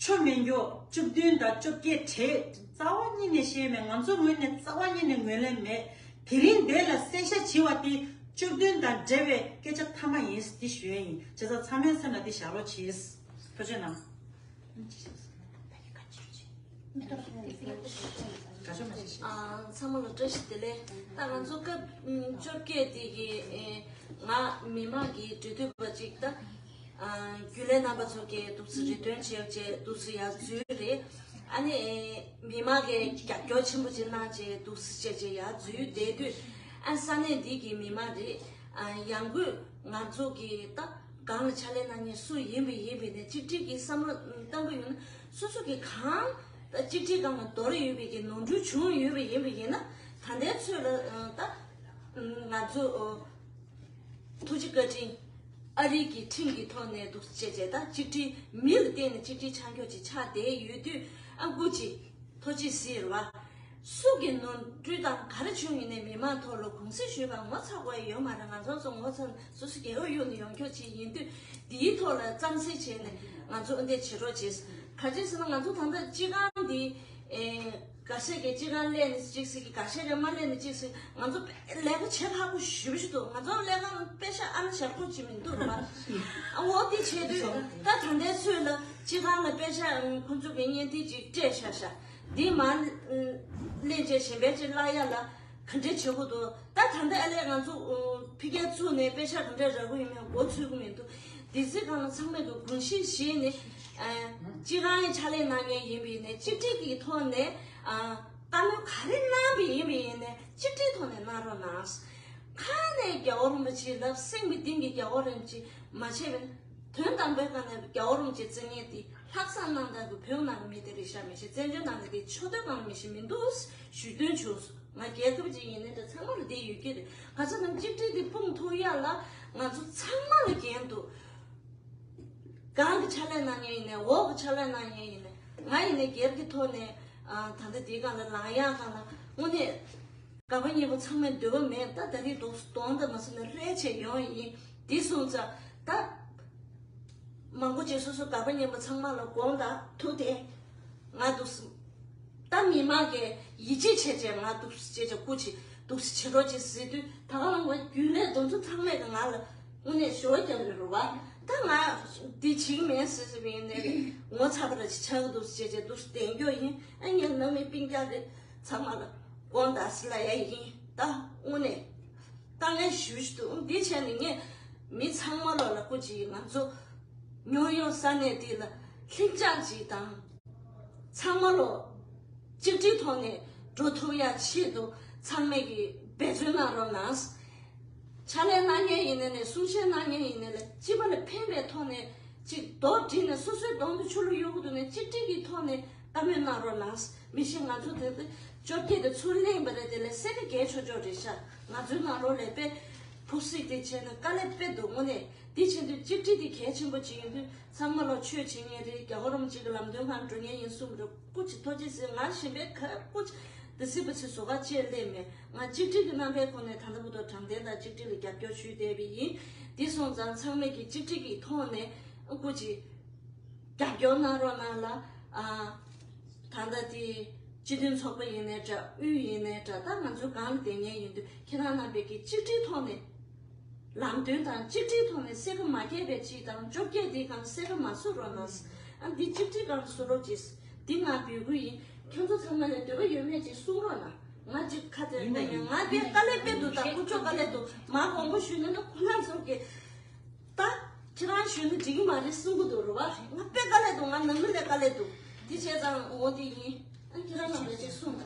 ཆོ་མེད་མགྱོགས་བཅུ་བདུན་དང་བཅོ་བརྒྱད་བྲལ་རྩ་བ་ཉིད་ནས་བཤད་མེད། ང་ཚོ་ངོས་ནས་རྩ་བ་ཉིད་ནས་ངོས་ལེན་མེད། དེ་རིང་འདི་ལ་གསལ་བཤད་བྱས་པ་དེ་བཅུ་བདུན་དང་འབྲེལ་བའི་སྐད་ཆ་མཐའ་མ་ཡིན་འདི་ཞུ་ཡ་ཡིན། བྱས་ཙང་ཚང་མའི་སེམས་ལ་འདི་བཞག་རོགས་གྱིས། ཐུགས་རྗེ་གནང་། ཨ་ཚང་མ་ལ་བཀྲ་ཤིས་བདེ་ལེགས། ད་ང་ཚོ་སྐབས་བཅོ་བརྒྱད་དེ་གི་ང་མི་མང་གི་འབྲེལ་མཐུད་པ་ཅིག་ད་རྒྱུན་ལས་རྣམ་པ་ཚོ་གི་འདུག་སེ་རེ་འདུན་བྱས་བྱས་འདུག་སེ་ཡར་འཛུལ་རེད། ཨ་ནི་མི་མང་གི་རྒྱབ་སྐྱོར་ཆེན་པོ་ཅིག་གནང་བྱས་འདུག་སེ་བྱས་བྱས་ཡར་འཛུལ་བསྡད་དུས་ཨ་ས་གནས་འདི་གི་མི་མང་རེད། ཡང་སྒོས་ང་ཚོ་གི་ད་སྒང་ལ་ཕྱག་ལས་གནང་མཁན་སུ་ཡིན་པ་ཡིན་པ་ནས་གཅིག་སྒྲིལ་གྱི་བསམ་བློ་བཏང་གི་ཡོད་ན་སོ་སོ་གི་གང་ད་གཅིག་སྒྲིལ་སྒང་ལ་དོར་ཡོད་པའི་གི་ནོར་འཁྲུལ་བྱུང་ཡོད་པ་ཡིན་པ་ཡིན་ན་ད་ལྟའི་ཚོད་ལ་ད་ང་ཚོ་ཐུགས་རྗེ་བཀའ་དྲིན་ཨ་རི་གི་ཁྲིམས་ཀྱི་ཐོག་ནས་འདུག་བྱས་བྱས་ད་གཅིག་སྒྲིལ་མི་ལ་བརྟེན་ནས་གཅིག་སྒྲིལ་ཆ་འཇོག་ཅིག་ཆགས་བསྡད་ཡོད་དུས་ཨ་ཁུ་ཅིག་ཐོ་ཅི་སི་རེད་བ། སུ་གི་ནོར་འཁྲུལ་དང་ག་རེ་བྱུང་ཡིན་ནའི་མི་མང་ཐོག་ལ་གུང་སེང་ཞུས་པ་ངོ་ཚ་དགོས་ཡ་ཡོད་མ་རེད། ང་ཚོ་ཚོ་ངོ་ཚ་ནས་སོ་སོ་རྒྱལ་བ་གཡུག་ནས་ཡོང་ཁྱོད་ཅིག་ཡིན་དུས་འདིའི་ཐོག་ལ་བསམ་གཟིགས་བྱས་ནས་ང་ཚོ་འདི་བྱེད་རོགས་བྱེད། ག་ཅི་ཟེར་ན་ང་ཚོ་ད་ལྟ་སྤྱི་ཁང་འདི་ཨེ་འགའ་ཤས་ཀྱིས་སྤྱི་ཁང་སླེབས་ནས་གཅིག་ཟེར་གི་འགའ་ཤས་ཀྱིས་མ་སླེབས་ནས་གཅིག་ཟེར། ང་ཚོ་ལས་ཀ་བྱེད་ཁག་པོ་ཞེ་པོ་ཞིག་འདུག་ང་ཚོ་ལས་ཀ་པེ་ཤག་ཨ་ན་ཞབས་ཁོ་ཅིག་མི་འདུག་རེད་པ། ཨ་འོ་དེ་བྱས་དུས་ད་ད་ལྟའི་ཚོད་ལ་སྤྱི་ཁང་ལ་པེ་ཤག་ཁོ་ཚོ་གི་བརྙན་ཐིག་ཅིག་སྤྲད་ཤག་ཤག་འདི་མར་ལེན་བྱས་གཞན་པའི་ཅིག་བརླག་ཡ་ལ་ག་འདྲས་བྱེད་དགོས་འདུག་ད་ད་ལྟ་ཨ་ལས་ང་ཚོ་ཕི་ཀའི་བཙུགས་ནས་དཔེ་ཆ་ག་འདྲས་རག་གི་ཡོད་མེད་མགོ་ཚོད་གི་མི་འདུག་དེ་ཚོའི་སྒང་ལ་ཚང་མས་ཀྱི་དགོངས་གཞི་བཞེས་ནས་སྤྱི་ཁང་ཡི་ཕྱག་ལས་གནང་མཁན་ཡིན་པ་ཡིན་ནའི་གཅིག་སྒྲིལ་གྱི་ཐོག་ནས་བཀའ་མོལ་ག་རེ་གནང་བ་ཡིན་པ་ཡིན་ནའི་གཅིག་སྒྲིལ་ཐོག་ནས་གནང་རོགས་གནང་། ཁ་ནས་རྒྱལ་བ་རིན་པོ་ཆེ་ལབ་སེམས་ཀྱི་གཏིང་གི་རྒྱལ་བ་རིན་པོ་ཆེ་མ་བྱས་པས། དོན་དམ་པའི་སྒང་ནས་རྒྱལ་བ་རིན་པོ་ཆེ་བརྩི་མཁན་དེ་ལྷག་བསམ་གནང་སྟངས་ཀྱི་བོད་ནང་གི་མི་དེ་རེད་ཤག་མི་ཤེས། བཙན་བྱོལ་ནང་ནས་དེ་ཆོག་དོན་གང་མི་ཤེས་མི་འདུག་ཞུ་དོན་བྱུང་། ང་རྒྱལ་ཁབ་ཅིག་ཡིན་ནའི་འདྲ་ཚང་མ་ལ་དེ་ཡོད་ཀྱི་རེད། ག་ཚོད་ནང་གཅིག་སྒྲིལ་དེ་སྤུངས་ཐུབ་ཡ་ལ་ང་ཚོ་ཚང་མ་ལ་འགན་འདུག་སྒང་གི་ཕྱག་ལས་གནང་མཁན་ཡིན་ནའི་འོག་གི་ཕྱག་ལས་གནང་མཁན་ཡིན་ནའི་ང་ཡིན་ནའི་སྒེར་གྱི་ཐོག་ནས་ད་ལྟ་དེའི་སྒང་ལ་ལངས་ཡ་སྒང་ལ་དངོས་གནས། དགའ་པ་ཉེ་པོ་ཚང་མའི་འདོད་པ་མེད། ད་ད་རེས་འདུག་གདོང་དང་མ་སོང་ན་རེ་ཆེ་ཡོང་ཡིན། དེ་སོང་ཙང་ད་མང་པོ་ཅིག་སོ་སོ་དགའ་པ་ཉེ་པོ་ཚང་མ་ལ་དགོངས་དག་ཐུགས་དེ་ང་འདུག་སེ་ད་མི་མང་གིས་ཡིད་ཆེས་བྱས་བྱས་ང་འདུག་སེ་བྱས་བྱས་སྐུ་མཁྱེན་འདུག་སེ་བྱེད་རོགས་བྱེད་ཟེར་དུས་ད་ག་རང་བ་རྒྱུན་ལས་དེ་ཚོ་ཚང་མས་ཀྱི་ང་ལ་དངོས་གནས་ཞུ་བ་རྒྱབ་ཡོད་རེད་བ། ད་ང་འདི་བྱེད་ཀྱི་མེད་ཟེར་ཟེར་བ་ཡིན་ནའི་ངོ་ཚ་པ་ར་ཅིག་ཆགས་ཀྱི་འདུག་སེ་བྱས་བྱས་འདུག་སེ་བསྡད་རྒྱུ་ཡིན། ཨ་ངའི་ནང་མི་སྤུན་ཀྱག་རེད། ཚང་མ་ལ་དགོངས་དག་ཟེར་ལབ་ཡ་ཡིན། ད་དངོས་གནས་ད་ངས་ཞུ་ཞུ་འདུག་འདི་བྱས་ནས་ངས་མི་ཚང་མ་ལོ་ལ་སྐུ་མཁྱེན། ང་ཚོ་ཉོ་ཡོང་ས་གནས་འདི་ལ་ལྷིང་འཇགས་ཅིག་དང་། ཚང་མ་ལོ་གཅིག་སྒྲིལ་ཐོག་ནས་འགྲོ་ཐུབ་ཡ་ཆེད་དུ་ཚང་མས་ཀྱི་འབད་བརྩོན་གནང་རོགས་གནང་། ཕྱག་ལས་གནང་མཁན་ཡིན་ནའི་གསུང་བཤད་གནང་མཁན་ཡིན་ནའི་ལ་སྤྱི་པ་ལ་ཕན་པའི་ཐོག་ནས་ཅིག་རྡོ་བསྒྲིལ་ནས་སོ་སོའི་གདོང་དུ་ཆུ་ལོག་གཡུག་གི་འདུག་ནས་གཅིག་སྒྲིལ་གྱི་ཐོག་ནས་བཀའ་མོལ་གནང་རོགས་གནང་། མི་ཤེས་ང་ཚོ་དེ་དུས་བཅོ་བརྒྱད་དེ་ཚུར་ལེན་པ་རེད། དེ་ལས་སེ་ག་རྒྱལ་ཆོག་ཆོག་རེད་ཤག་ང་ཚོའི་ནང་ལོགས་ལས་དཔེ་ཕུགས་སྲིད་དེ་བྱས་ནས་དཀའ་ལས་དཔེ་འདུག་དངོས་གནས་འདི་བྱེད་དུས་གཅིག་སྒྲིལ་དེ་གལ་ཆེན་པོ་ཅིག་ཡིན་དུས་ཚང་མ་ལོ་ཆོས་བྱེད་མཁན་རེད། རྒྱལ་བ་རིན་པོ་ཆེ་གི་ལམ་སྟོན་སྒང་འགྲོ་མཁན་ཡིན་གསུངས་པ་རེད། སྐུ་མཁྱེན་ཐུགས་རྗེ་ཆེ། ང་གཞན་པའི་ག་སྐུ་མཁྱེན་དེ་སྲིད་པ་ཚོའི་བཟོ་ཁ་བཅས་སླེབས་མེད། ང་གཅིག་སྒྲིལ་གྱི་རྣམ་པའི་ཁོངས་ནས་ད་ལྟ་བར་དུ་དྲང་བདེན་དང་གཅིག་སྒྲིལ་ལ་རྒྱབ་སྐྱོར་ཞུས་བསྡད་པ་ཡིན། དེ་སོང་ཙང་ཚང་མས་ཀྱི་གཅིག་སྒྲིལ་གྱི་ཐོག་ནས་སྐུ་མཁྱེན་རྒྱབ་སྐྱོར་གནང་རོགས་གནང་ལ། ཨ་ད་ལྟ་དེ་སྤྱི་མཐུན་ཚོགས་པ་ཡིན་ནའི་འདྲ། དབུས་ཡིན་ནའི་འདྲ། ད་ང་ཚོ་སྒང་ལ་བསྡད་མཁན་ཡིན་དུས་ཁྱེད་རང་རྣམ་པས་ཀྱི་གཅིག་སྒྲིལ་ཐོག་ནས་ལམ་སྟོན་དང་གཅིག་སྒྲིལ་ཐོག་ནས་སེ་ག་མ་བརྒྱབ་པའི་ཅིག་དང་བཅོ་བརྒྱད་དེའི་སྒང་སེ་ག་མ་བཟོ་རོགས་གནང་། ཨ་འདི་གཅིག་སྒྲིལ་སྒང་བཟོ་རོགས་གྱིས། འདི་ང་འབོད་སྐུལ་ཡིན། ཁྱོད་ཚོ་ཚང་མ་ལ་འདོད་པ་ཡོད་མེད་ཅིག་གསུང་རོགས་གནང་། ང་ཅིག་ཁ་བྲལ་ཡིན་ན་ཡིན། ང་དཔེ་དཀའ་ལས་དཔེ་འདུག་ད་སྐུ་ཕྱོགས་དཀའ་ལས་འདུག་མ་དགོངས་པ་ཞུས་ན་ནི་ཁོ་རང་ཚོ་གི་ད་ཁྱེད་རང་ཞུས་ན་འགྲིག་གི་མ་རེད་གསུང་གི་འདུག་རེད་བ། ང་དཔེ་དཀའ་ལས་འདུག་ང་ནང་མི་ལས་དཀའ་ལས་འདུག་དེ་བྱས་ཙང་འོ་དེ་ཡིན། ཨ་ཁྱེད་རང་ནང་ལ་ཅིག་གསུངས་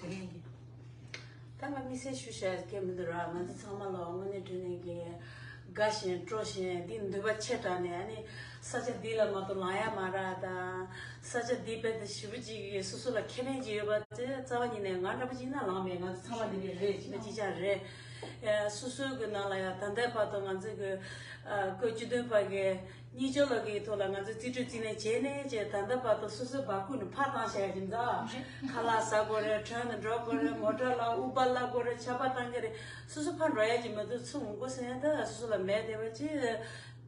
དང་། ད་ང་དམིགས་བསལ་ཞུ་བྱ་གལ་མི་འདུག་ར། ང་ཚོ་ཚང་མ་ལ་དངོས་གནས་དྲང་གནས་ཀྱི་དགའ་ཞིང་སྤྲོ་ཞིང་འདི་འདོད་པ་ཆེ་དྲགས་ནས། ཨ་ནི་ས་ཆ་འདི་ལ་མ་གཏོགས་ལངས་ཡ་མ་རག་དང་། ས་ཆ་འདི་དཔེ་དེ་ཞེ་པོ་ཅིག་གིས་སོ་སོ་ལ་ཁེ་ཕན་ཅིག་ཡོད་པ་དེ་རྩ་བ་ཉིད་ནས་ང་འདྲ་པོ་ཅིག་ན་ལངས་མེད། ང་ཚོ་ཚང་མ་འདི་འདྲ་རེད། ཅི་ན་ཅི་ཆ་རེད། ཨ་སོ་སོའི་གི་ནང་ལ་ཡང་ད་ལྟའི་བར་དུ་ང་ཚོའི་གི་ཨ་བཀོད་སྤྱི་དོན་པ་གི་གཉིས་ཆོག་ལ་གི་ཐོག་ལ་ང་ཚོས་རྩིས་སྤྲོད་རྩིས་ལེན་བྱས་ནས་བྱས། ད་ལྟ་བར་དུ་སོ་སོའི་སྦ་ཁུག་ནས་ཕར་བཏང་བྱ་ཡ་ཅིག་འདུག་ཁ་ལག་ཟ་དགོས་རེད། ཁྲོན་དུ་འགྲོ་དགོས་རེད། མོ་ཊ་ལ་ཨུ་བར་གླ་དགོས་རེད། ཆར་པ་བཏང་གི་རེད། སོ་སོ་ཕར་འགྲོ་ཡ་ཅིག་མི་འདུག་ཚུར་འོང་དགོས་ཟེར་ཡ་ད་སོ་སོ་ལ་མེད་བསྡད་པ་ཅིག་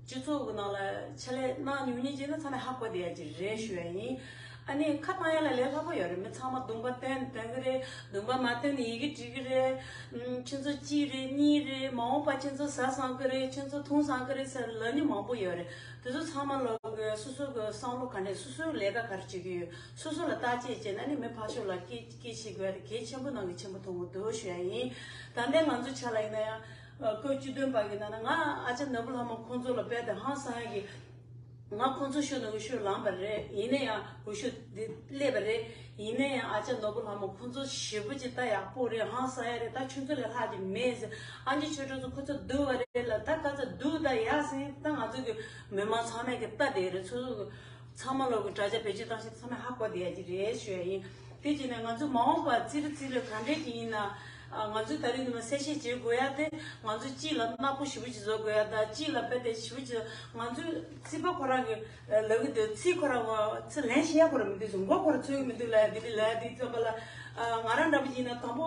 སྤྱི་ཚོགས་ཀྱི་ནང་ལ་ཕྱག་ལས་གནང་མྱོང་མཁན་ཅིག་ན་ཚང་མས་ཧ་གོ་བསྡད་ཡ་ཅིག་རེད་ཞུ་ཡ་ཡིན། ཨ་ནི་ཁ་བཏང་ཡ་ལ་ལས་སླ་པོ་ཡོད་རེད། མི་ཚང་མ་གདོང་པ་སྟོན་སྟོན་གི་རེད། གདོང་པ་མ་སྟོན་ནས་ཡི་གེ་འབྲི་གི་རེད། ཨུམ། ཁྱེད་ཚོ་གཅིག་རེད། གཉིས་རེད། མ་འོངས་པ་ཁྱེད་ཚོ་ཟ་བསམ་གི་རེད། ཁྱེད་ཚོ་འཐུང་བསམ་གི་རེད་ཟེར་ལབ་མཁན་མང་པོ་ཡོད་རེད། དེ་ཚོ་ཚང་མ་ལོག་གི་སོ་སོ་གི་བསམ་བློ་ག་འདྲས། སོ་སོའི་ལས་ཀ་ག་རེ་བྱེད་ཀྱི་ཡོད། སོ་སོ་ལ་བརྟག་དཔྱད་བྱས་ན་ནི་མི་ཕར་ཕྱོགས་ལ་སྐད་སྐད་ཆ་དགོས་རེད། གལ་ཆེན་པོ་ནང་གི་ཆེན་པོ་མཐོང་གི་འདུག་ཞུ་ཡ་ཡིན། ད་ལྟའི་ང་ཚོ་ཆ་ལ་ཡིན་ན་ཡང་བཀོད་སྤྱི་དོན་པ་གི་ནང་ན་ང་ཨ་ཅག་ནོར་བུ་ལྷ་མོ་ཁོང་ཚོ་ལ་དཔེ་དེ་ཧང་སང་ཡ་གི། ང་ཁོང་ཚོ་ཤོད་ན་འོས་ཤོད་ལངས་པ་རེད། ཡིན་ན་ཡང་འོས་ཤོད་འདི་སླེབས་པ་རེད། ཡིན་ན་ཡང་ཨ་ཅག་ནོར་བུ་ལྷ་མོ་ཁོང་ཚོ་ཞེ་པོ་ཅིག་ད་ཡག་པོ་རེད། ཧང་སང་ཡ་རེད། ད་ཁྱོད་ཚོ་ལས་ལྷག་ཅིག་མེད་ཟེར། ཨ་ཅག་ཆོས་སྒྲོན་ཚོ་ཁོ་ཚོ་སྡུག་པ་རེད་ལ། ད་ག་ཚོད་སྡུག་ད་ཡག་ཟིན། ད་ང་ཚོ་གི་མི་མང་ཚང་མས་གི་ལྟ་བསྡད་རེད། ཚོ་ཚོ་གི་ཚང་མ་ལོག་གི་དྲ་རྒྱ་བེད་སྤྱོད་བཏང་ཤེས་ཚང་མས་ཧ་གོ་བསྡད་ཡ་ཅིག་རེད་ཞུ་ཡ་ཡིན། དེ་བྱས་ནས་ང་ཚོ་མ་འོངས་པ་རྩིས་རེ་རྩིས་རེ་ག་འདྲས་ཅིག་ཡིན་ན། ཨ། ང་ཚོས་ད་རེས་འདི་མ་གསལ་བཤད་བྱེད་དགོས་ཡ་དེ། ང་ཚོས་གཅིག་ལ་ནག་པོ་ཞེ་པོ་ཅིག་བཟོ་དགོས་ཡ་དང་། གཅིག་ལ་དཔེ་དེ་ཞེ་པོ་ཅིག་ང་ཚོས་རྩིས་པ་ཁོ་རང་གི་ལབ་གི་འདུག་ཚིག་ཁོ་རང་ཚིག་ལན་ཤེས་ཡ་ཁོ་རང་མི་འདུག་མགོ་ཁོ་རང་ཚོས་གི་མི་འདུག་ལབ་ཡ་འདི་འདྲ་ལབ་ཡ་འདི་ཙམ་པ་ལ། ཨ། ང་རང་འདྲ་པོ་ཡིན་ན་དང་པོ་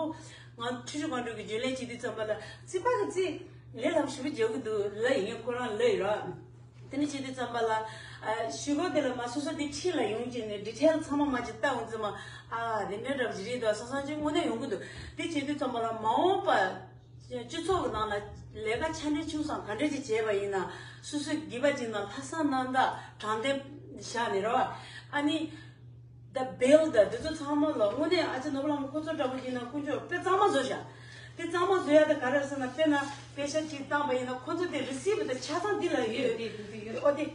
ང་ཆུ་ཆུ་གང་འགྲོ་གི་རྒྱུན་ལས་བྱེད་དུས་ཙམ་པ་ལ་རྩིས་པ་གི་རྩིས་ལས་སླ་པོ་ཞེ་པོ་རྒྱག་གི་འདུག་ལབ་ཡིན། ཁོ་རང་ལབ་ཡོད་ར། དེ་ནས་བྱེད་དུས་ཙམ་པ་ལ། ཨ། ཞུ་སྒོ་དེ་ལ་མ་སོ་སོ་དེ་འཁྲིས་ལ་ཡོང་བྱས་ནས་ཌི་ཊེལ་ཚང་མ་མ་ཅིག་ལྟ་འོང་ཙམ་མ། ཨ། དེ་འདྲ་འདྲ་པོ་ཞིག་རེད་འདུག་བསམ་བསམ་ཅིག་དངོས་གནས་ཡོང་གི་འདུག་དེ་བྱེད་དུས་ཙམ་པ་ལ་མ་འོངས་པ་སྤྱི་ཚོགས་ཀྱི་ནང་ལ་ལས་ཀ་ཆ་འདྲ་ཆུང་སོང་ག་འདྲ་ཅིག་བྱས་པ་ཡིན་ན། སོ་སོའི་སྒེར་པ་ཅིག་ནང་ལྷག་བསམ་རྣམ་དག་དྲང་བདེན་བཞག་ནས་རེད་བ། ཨ་ནི། དང་བེལ་དང་འདི་ཚོ་ཚང་མ་ལ་དངོས་གནས་ཨ་ཅེ་ནོར་བུ་ལྷ་མོ་ཁོ་ཚོ་འདྲ་པོ་ཡིན་ན་དཀོན་མཆོག་དཔེ་གཙང་མ་བཟོ་བཞག་དེ་གཙང་མ་བཟོ་ཡ་དེ་ག་རེ་ཟེར་ན། དཔེར་ན་པེ་ཤག་གཅིག་བཏང་པ་ཡིན་ན་ཁོ་ཚོ་དེ་རི་སིབ་དང་ཆ་ཚང་འདི་ལ་ཡོད། ཨོ་དེ་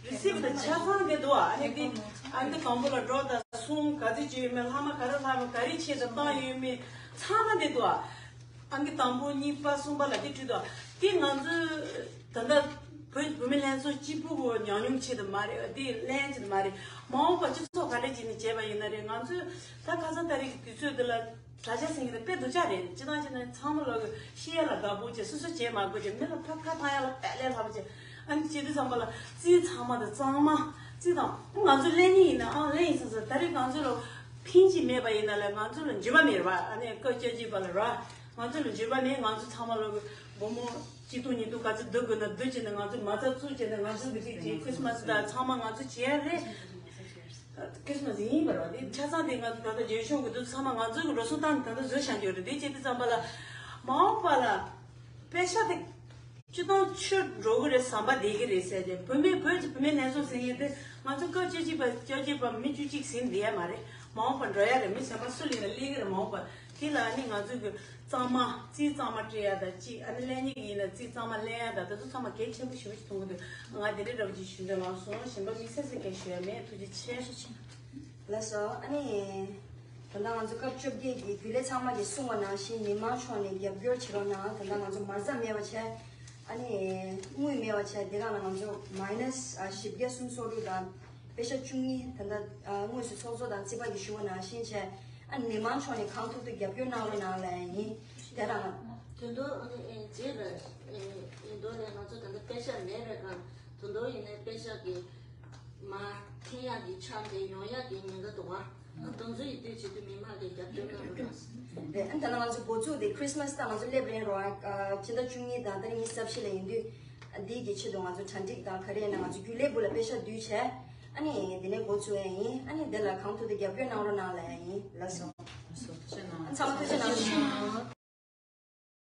རི་སིབ་དང་ཆ་ཚང་དེ་འདུག་ཨ་ནི་དེ་ཨ་འདི་དང་པོ་ལ་འགྲོ་དང་གསུང་ག་ཚོད་བྱས་ཡོད་མེད། ལྷག་མ་ག་རེ་ལྷག་མ་ག་རེ་ཆེད་དུ་བཏང་ཡོད་མེད་ཚང་མ་དེ་འདུག་ཨང་ཀི་དང་པོ་གཉིས་པ་གསུམ་པ་ལ་དེ་བྲིས་འདུག་དེ་ང་ཚོས་ད་ལྟ་བོད་བུད་མེད་ལྷན་ཚོགས་གཅིག་པུ་གོ་ཉམས་མྱོང་ཆེད་དུ་མ་རེད། དེ་ལན་ཆེད་དུ་མ་རེད། མ་འོངས་པ་སྤྱི་ཚོགས་ག་འདྲ་ཅིག་ནས་བྱས་པ་ཡིན་ན་རེད། ང་ཚོས་ད་ཁ་སང་ད་རེས་ཀྱི་དུས་ཚོད་འདི་ལ་དྲ་རྒྱ་ཟེར་མཁན་དེ་དཔེ་སྡུག་ཅག་རེད། སྤྱི་བཏང་བྱས་ན་ཚང་མ་ལོག་གི་ཤེས་ཡ་ལ་དགའ་པོ་བྱས། སོ་སོ་བྱས་མ་དགོས་བྱས། མི་ལ་ཕར་ཁ་བཏང་ཡ་ལ་དཔེ་ལས་སླ་པོ་བྱས། ཨ་ནི་བྱེད་དུས་ཙམ་པ་ལ་རྩིས་ཚང་མ་དང་གཙང་མ་རྩིས་དང་ང་ཚོ་ལེན་མཁན་ཡིན་ན་ཨང་ལེན་ཡིན་ས་ས་ད་རེས་ང་ཚོ་ལ་ཕིན་ཅིག་མེད་པ་ཡིན་ན་ལ་ང་ཚོ་ལ་འཇུས་པ་མེད་རེད་བ། ཨ་ནི་སྐབས་བཅོ་བརྒྱད་པ་ལ་ར། ང་ཚོ་ལ་འཇུས་པ་མེད། ང་ཚོ་ཚང་མ་ལོག་གི་སྒོར་མོ་གཅིག་སྟོང་ཉིས་སྟོང་ག་ཚོད་བསྡུ་དགོས་ན་བསྡུ་བྱས་ནས། ང་ཚོ་མ་རྩ་བཙུགས་བྱས་ནས། ང་ཚོ་འདི་གཅིག་བྱས། ཁྲི་སི་མ་སི་དང་ཚང་མ་ང་ཚོ་བྱས་རེད། ཁྲི་སི་མ་སི་ཡིན་པ་རེད་བ། དེ་ཆ་ཚང་དེ་ང་ཚོ་ད་ལྟ་རྒྱལ་གཞུང་གི་འདུག་ཚང་མ་ང་ཚོ་གི་འགྲོ་སོང་བཏང་ནས་ད་ལྟ་བཟོས་བཞག་རྒྱུ་རེད། དེ་བྱེད་དུས་ཙམ་པ་ལ་མ་འོངས་པ་ལ་པེ་ཤག་དེ་སྤྱི་བཏང་ཆུ་འགྲོ་གི་རེད་བསམ་པ་བསྡད་ཀྱི་རེད་ཟེར་ཏེ། བུད་མེད་བོད་ཀྱི་བུད་མེད་ལྷན་ཚོགས་ཟེར་མཁན་དེ་ང་ཚོ་སྐབས་བཅོ་བརྒྱད་པ་བཅོ་བརྒྱད་པ་མི་བཅུ་གཅིག་ཟིན་བསྡད་ཡ་མ་རེད། མ་འོངས་པ་འགྲོ་ཡ་རེད། མི་གཞན་པ་སུ་ལ་ཡིན་ན་སླེབས་ཀྱི་རེད། མ་འོངས་པ་དེ་ལ་ནི་ང་ཚོ་གི་གཙང་མ་རྩིས་གཙང་མ་སྤྲད་ཡ་དང་གཅིག་ཨ་ནི་ལེན་མཁན་ཡིན་ན་རྩིས་གཙང་མ་ལེན་ཡ་དང་། དེ་ཚོ་ཚང་མ་གལ་ཆེན་པོ་ཞེ་པོ་ཞིག་མཐོང་གི་འདུག་ང་དེ་འདྲའི་འདྲ་པོ་ཅིག་ཞུ་འདོད་ལངས་སོང་། གཞན་པ་དམིགས་བསལ་ཟེར་མཁན་ཞུ་ཡ་མེད། ཐུགས་རྗེ་ཆེ། ལགས་སོ། ཨ་ནི་ད་ལྟ་ང་ཚོ་སྐབས་བཅོ་བརྒྱད་ཀྱི་རྒྱུན་ལས་ཚང་མ་གིས་གསུངས་པ་ནང་བཞིན་མི་མང་ཕྱོགས་ནས་རྒྱབ་སྐྱོར་བྱེད་རོགས་གནང་། ད་ལྟ་ང་ཚོ་མ་རྩ་མེད་པ་བྱས། ཨ་ནི་དངུལ་མེད་པ་བྱས། དེ་ག་ལ་ང་ཚོ་མའི་ནས་ཨ་བཞི་བརྒྱ་སུམ་ཅུ་སོ་དྲུག་དང་པེ་ཤག་བཅུ་གཉིས་ད་ལྟ་ཨ་དངོས་སུ་ཚོགས་གཙོ་དང་རྩིས་པ་གིས་ཞུ་བ་ནང་བཞིན་བྱས། ཨ་ནི་མི་མང་ཕྱོགས་ནས་གང་ཐུབ་ཐུབ་རྒྱབ་སྐྱོར་གནང་རོགས་གནང་ལབ་ཡིན། དེ་རང་། དོན་དུ་ཨ་ནི་ཨེ་རྗེས་ལ་ཨེ་ཡིན་མདོག་ལས་ང་ཚོ་ད་ལྟ་པེ་ཤག་མེད་པའི་སྒང་དོན་དུ་ཡིན་ནའི་པེ་ཤག་གི་མ་འཐེན་ཡག་གི་ཆ་དེ་ཡོང་ཡག་གི་ཉེན་ཁ་འདུག་བ། ཨ་དོན་ཚོ་ཡིན་དུས་བྱེད་དུས་མི་མང་གི་རྒྱབ་སྐྱོར་གནང་རོགས་གནང་། རེད། ཨ་ད་ལྟ་ང་ཚོ་འགོ་བཙུགས་དེ་ཁྲི་སི་མ་སི་ད་ང་ཚོ་སླེབས་རན་རོགས། ཨ་ཕྱི་ཟླ་བཅུ་གཉིས་དང་ད་རེས་ཉི་ཤུ་རྩ་བཞི་ལ་ཡིན་དུས། ཨ་འདིའི་གི་ཆེད་དུ་ང་ཚོ་གྲ་སྒྲིག་དང་ག་རེ་ཡིན་ན་ང་ཚོ་རྒྱུན་ལས་པུའུ་ལ་པེ་ཤག་བསྡུས་བྱས། ཨ་ནི་དེ་ནས་འགོ་བཙུགས་ཡ་ཡིན། ཨ་ནི་དེ་ལ་གང་ཐུབ་ཐུབ་རྒྱབ་སྐྱོར་གནང་རོགས་གནང་ལབ་ཡ་ཡིན། ལགས་སོ། ཨ་ཚང་མ་ཐུགས་རྗེ་གནང་།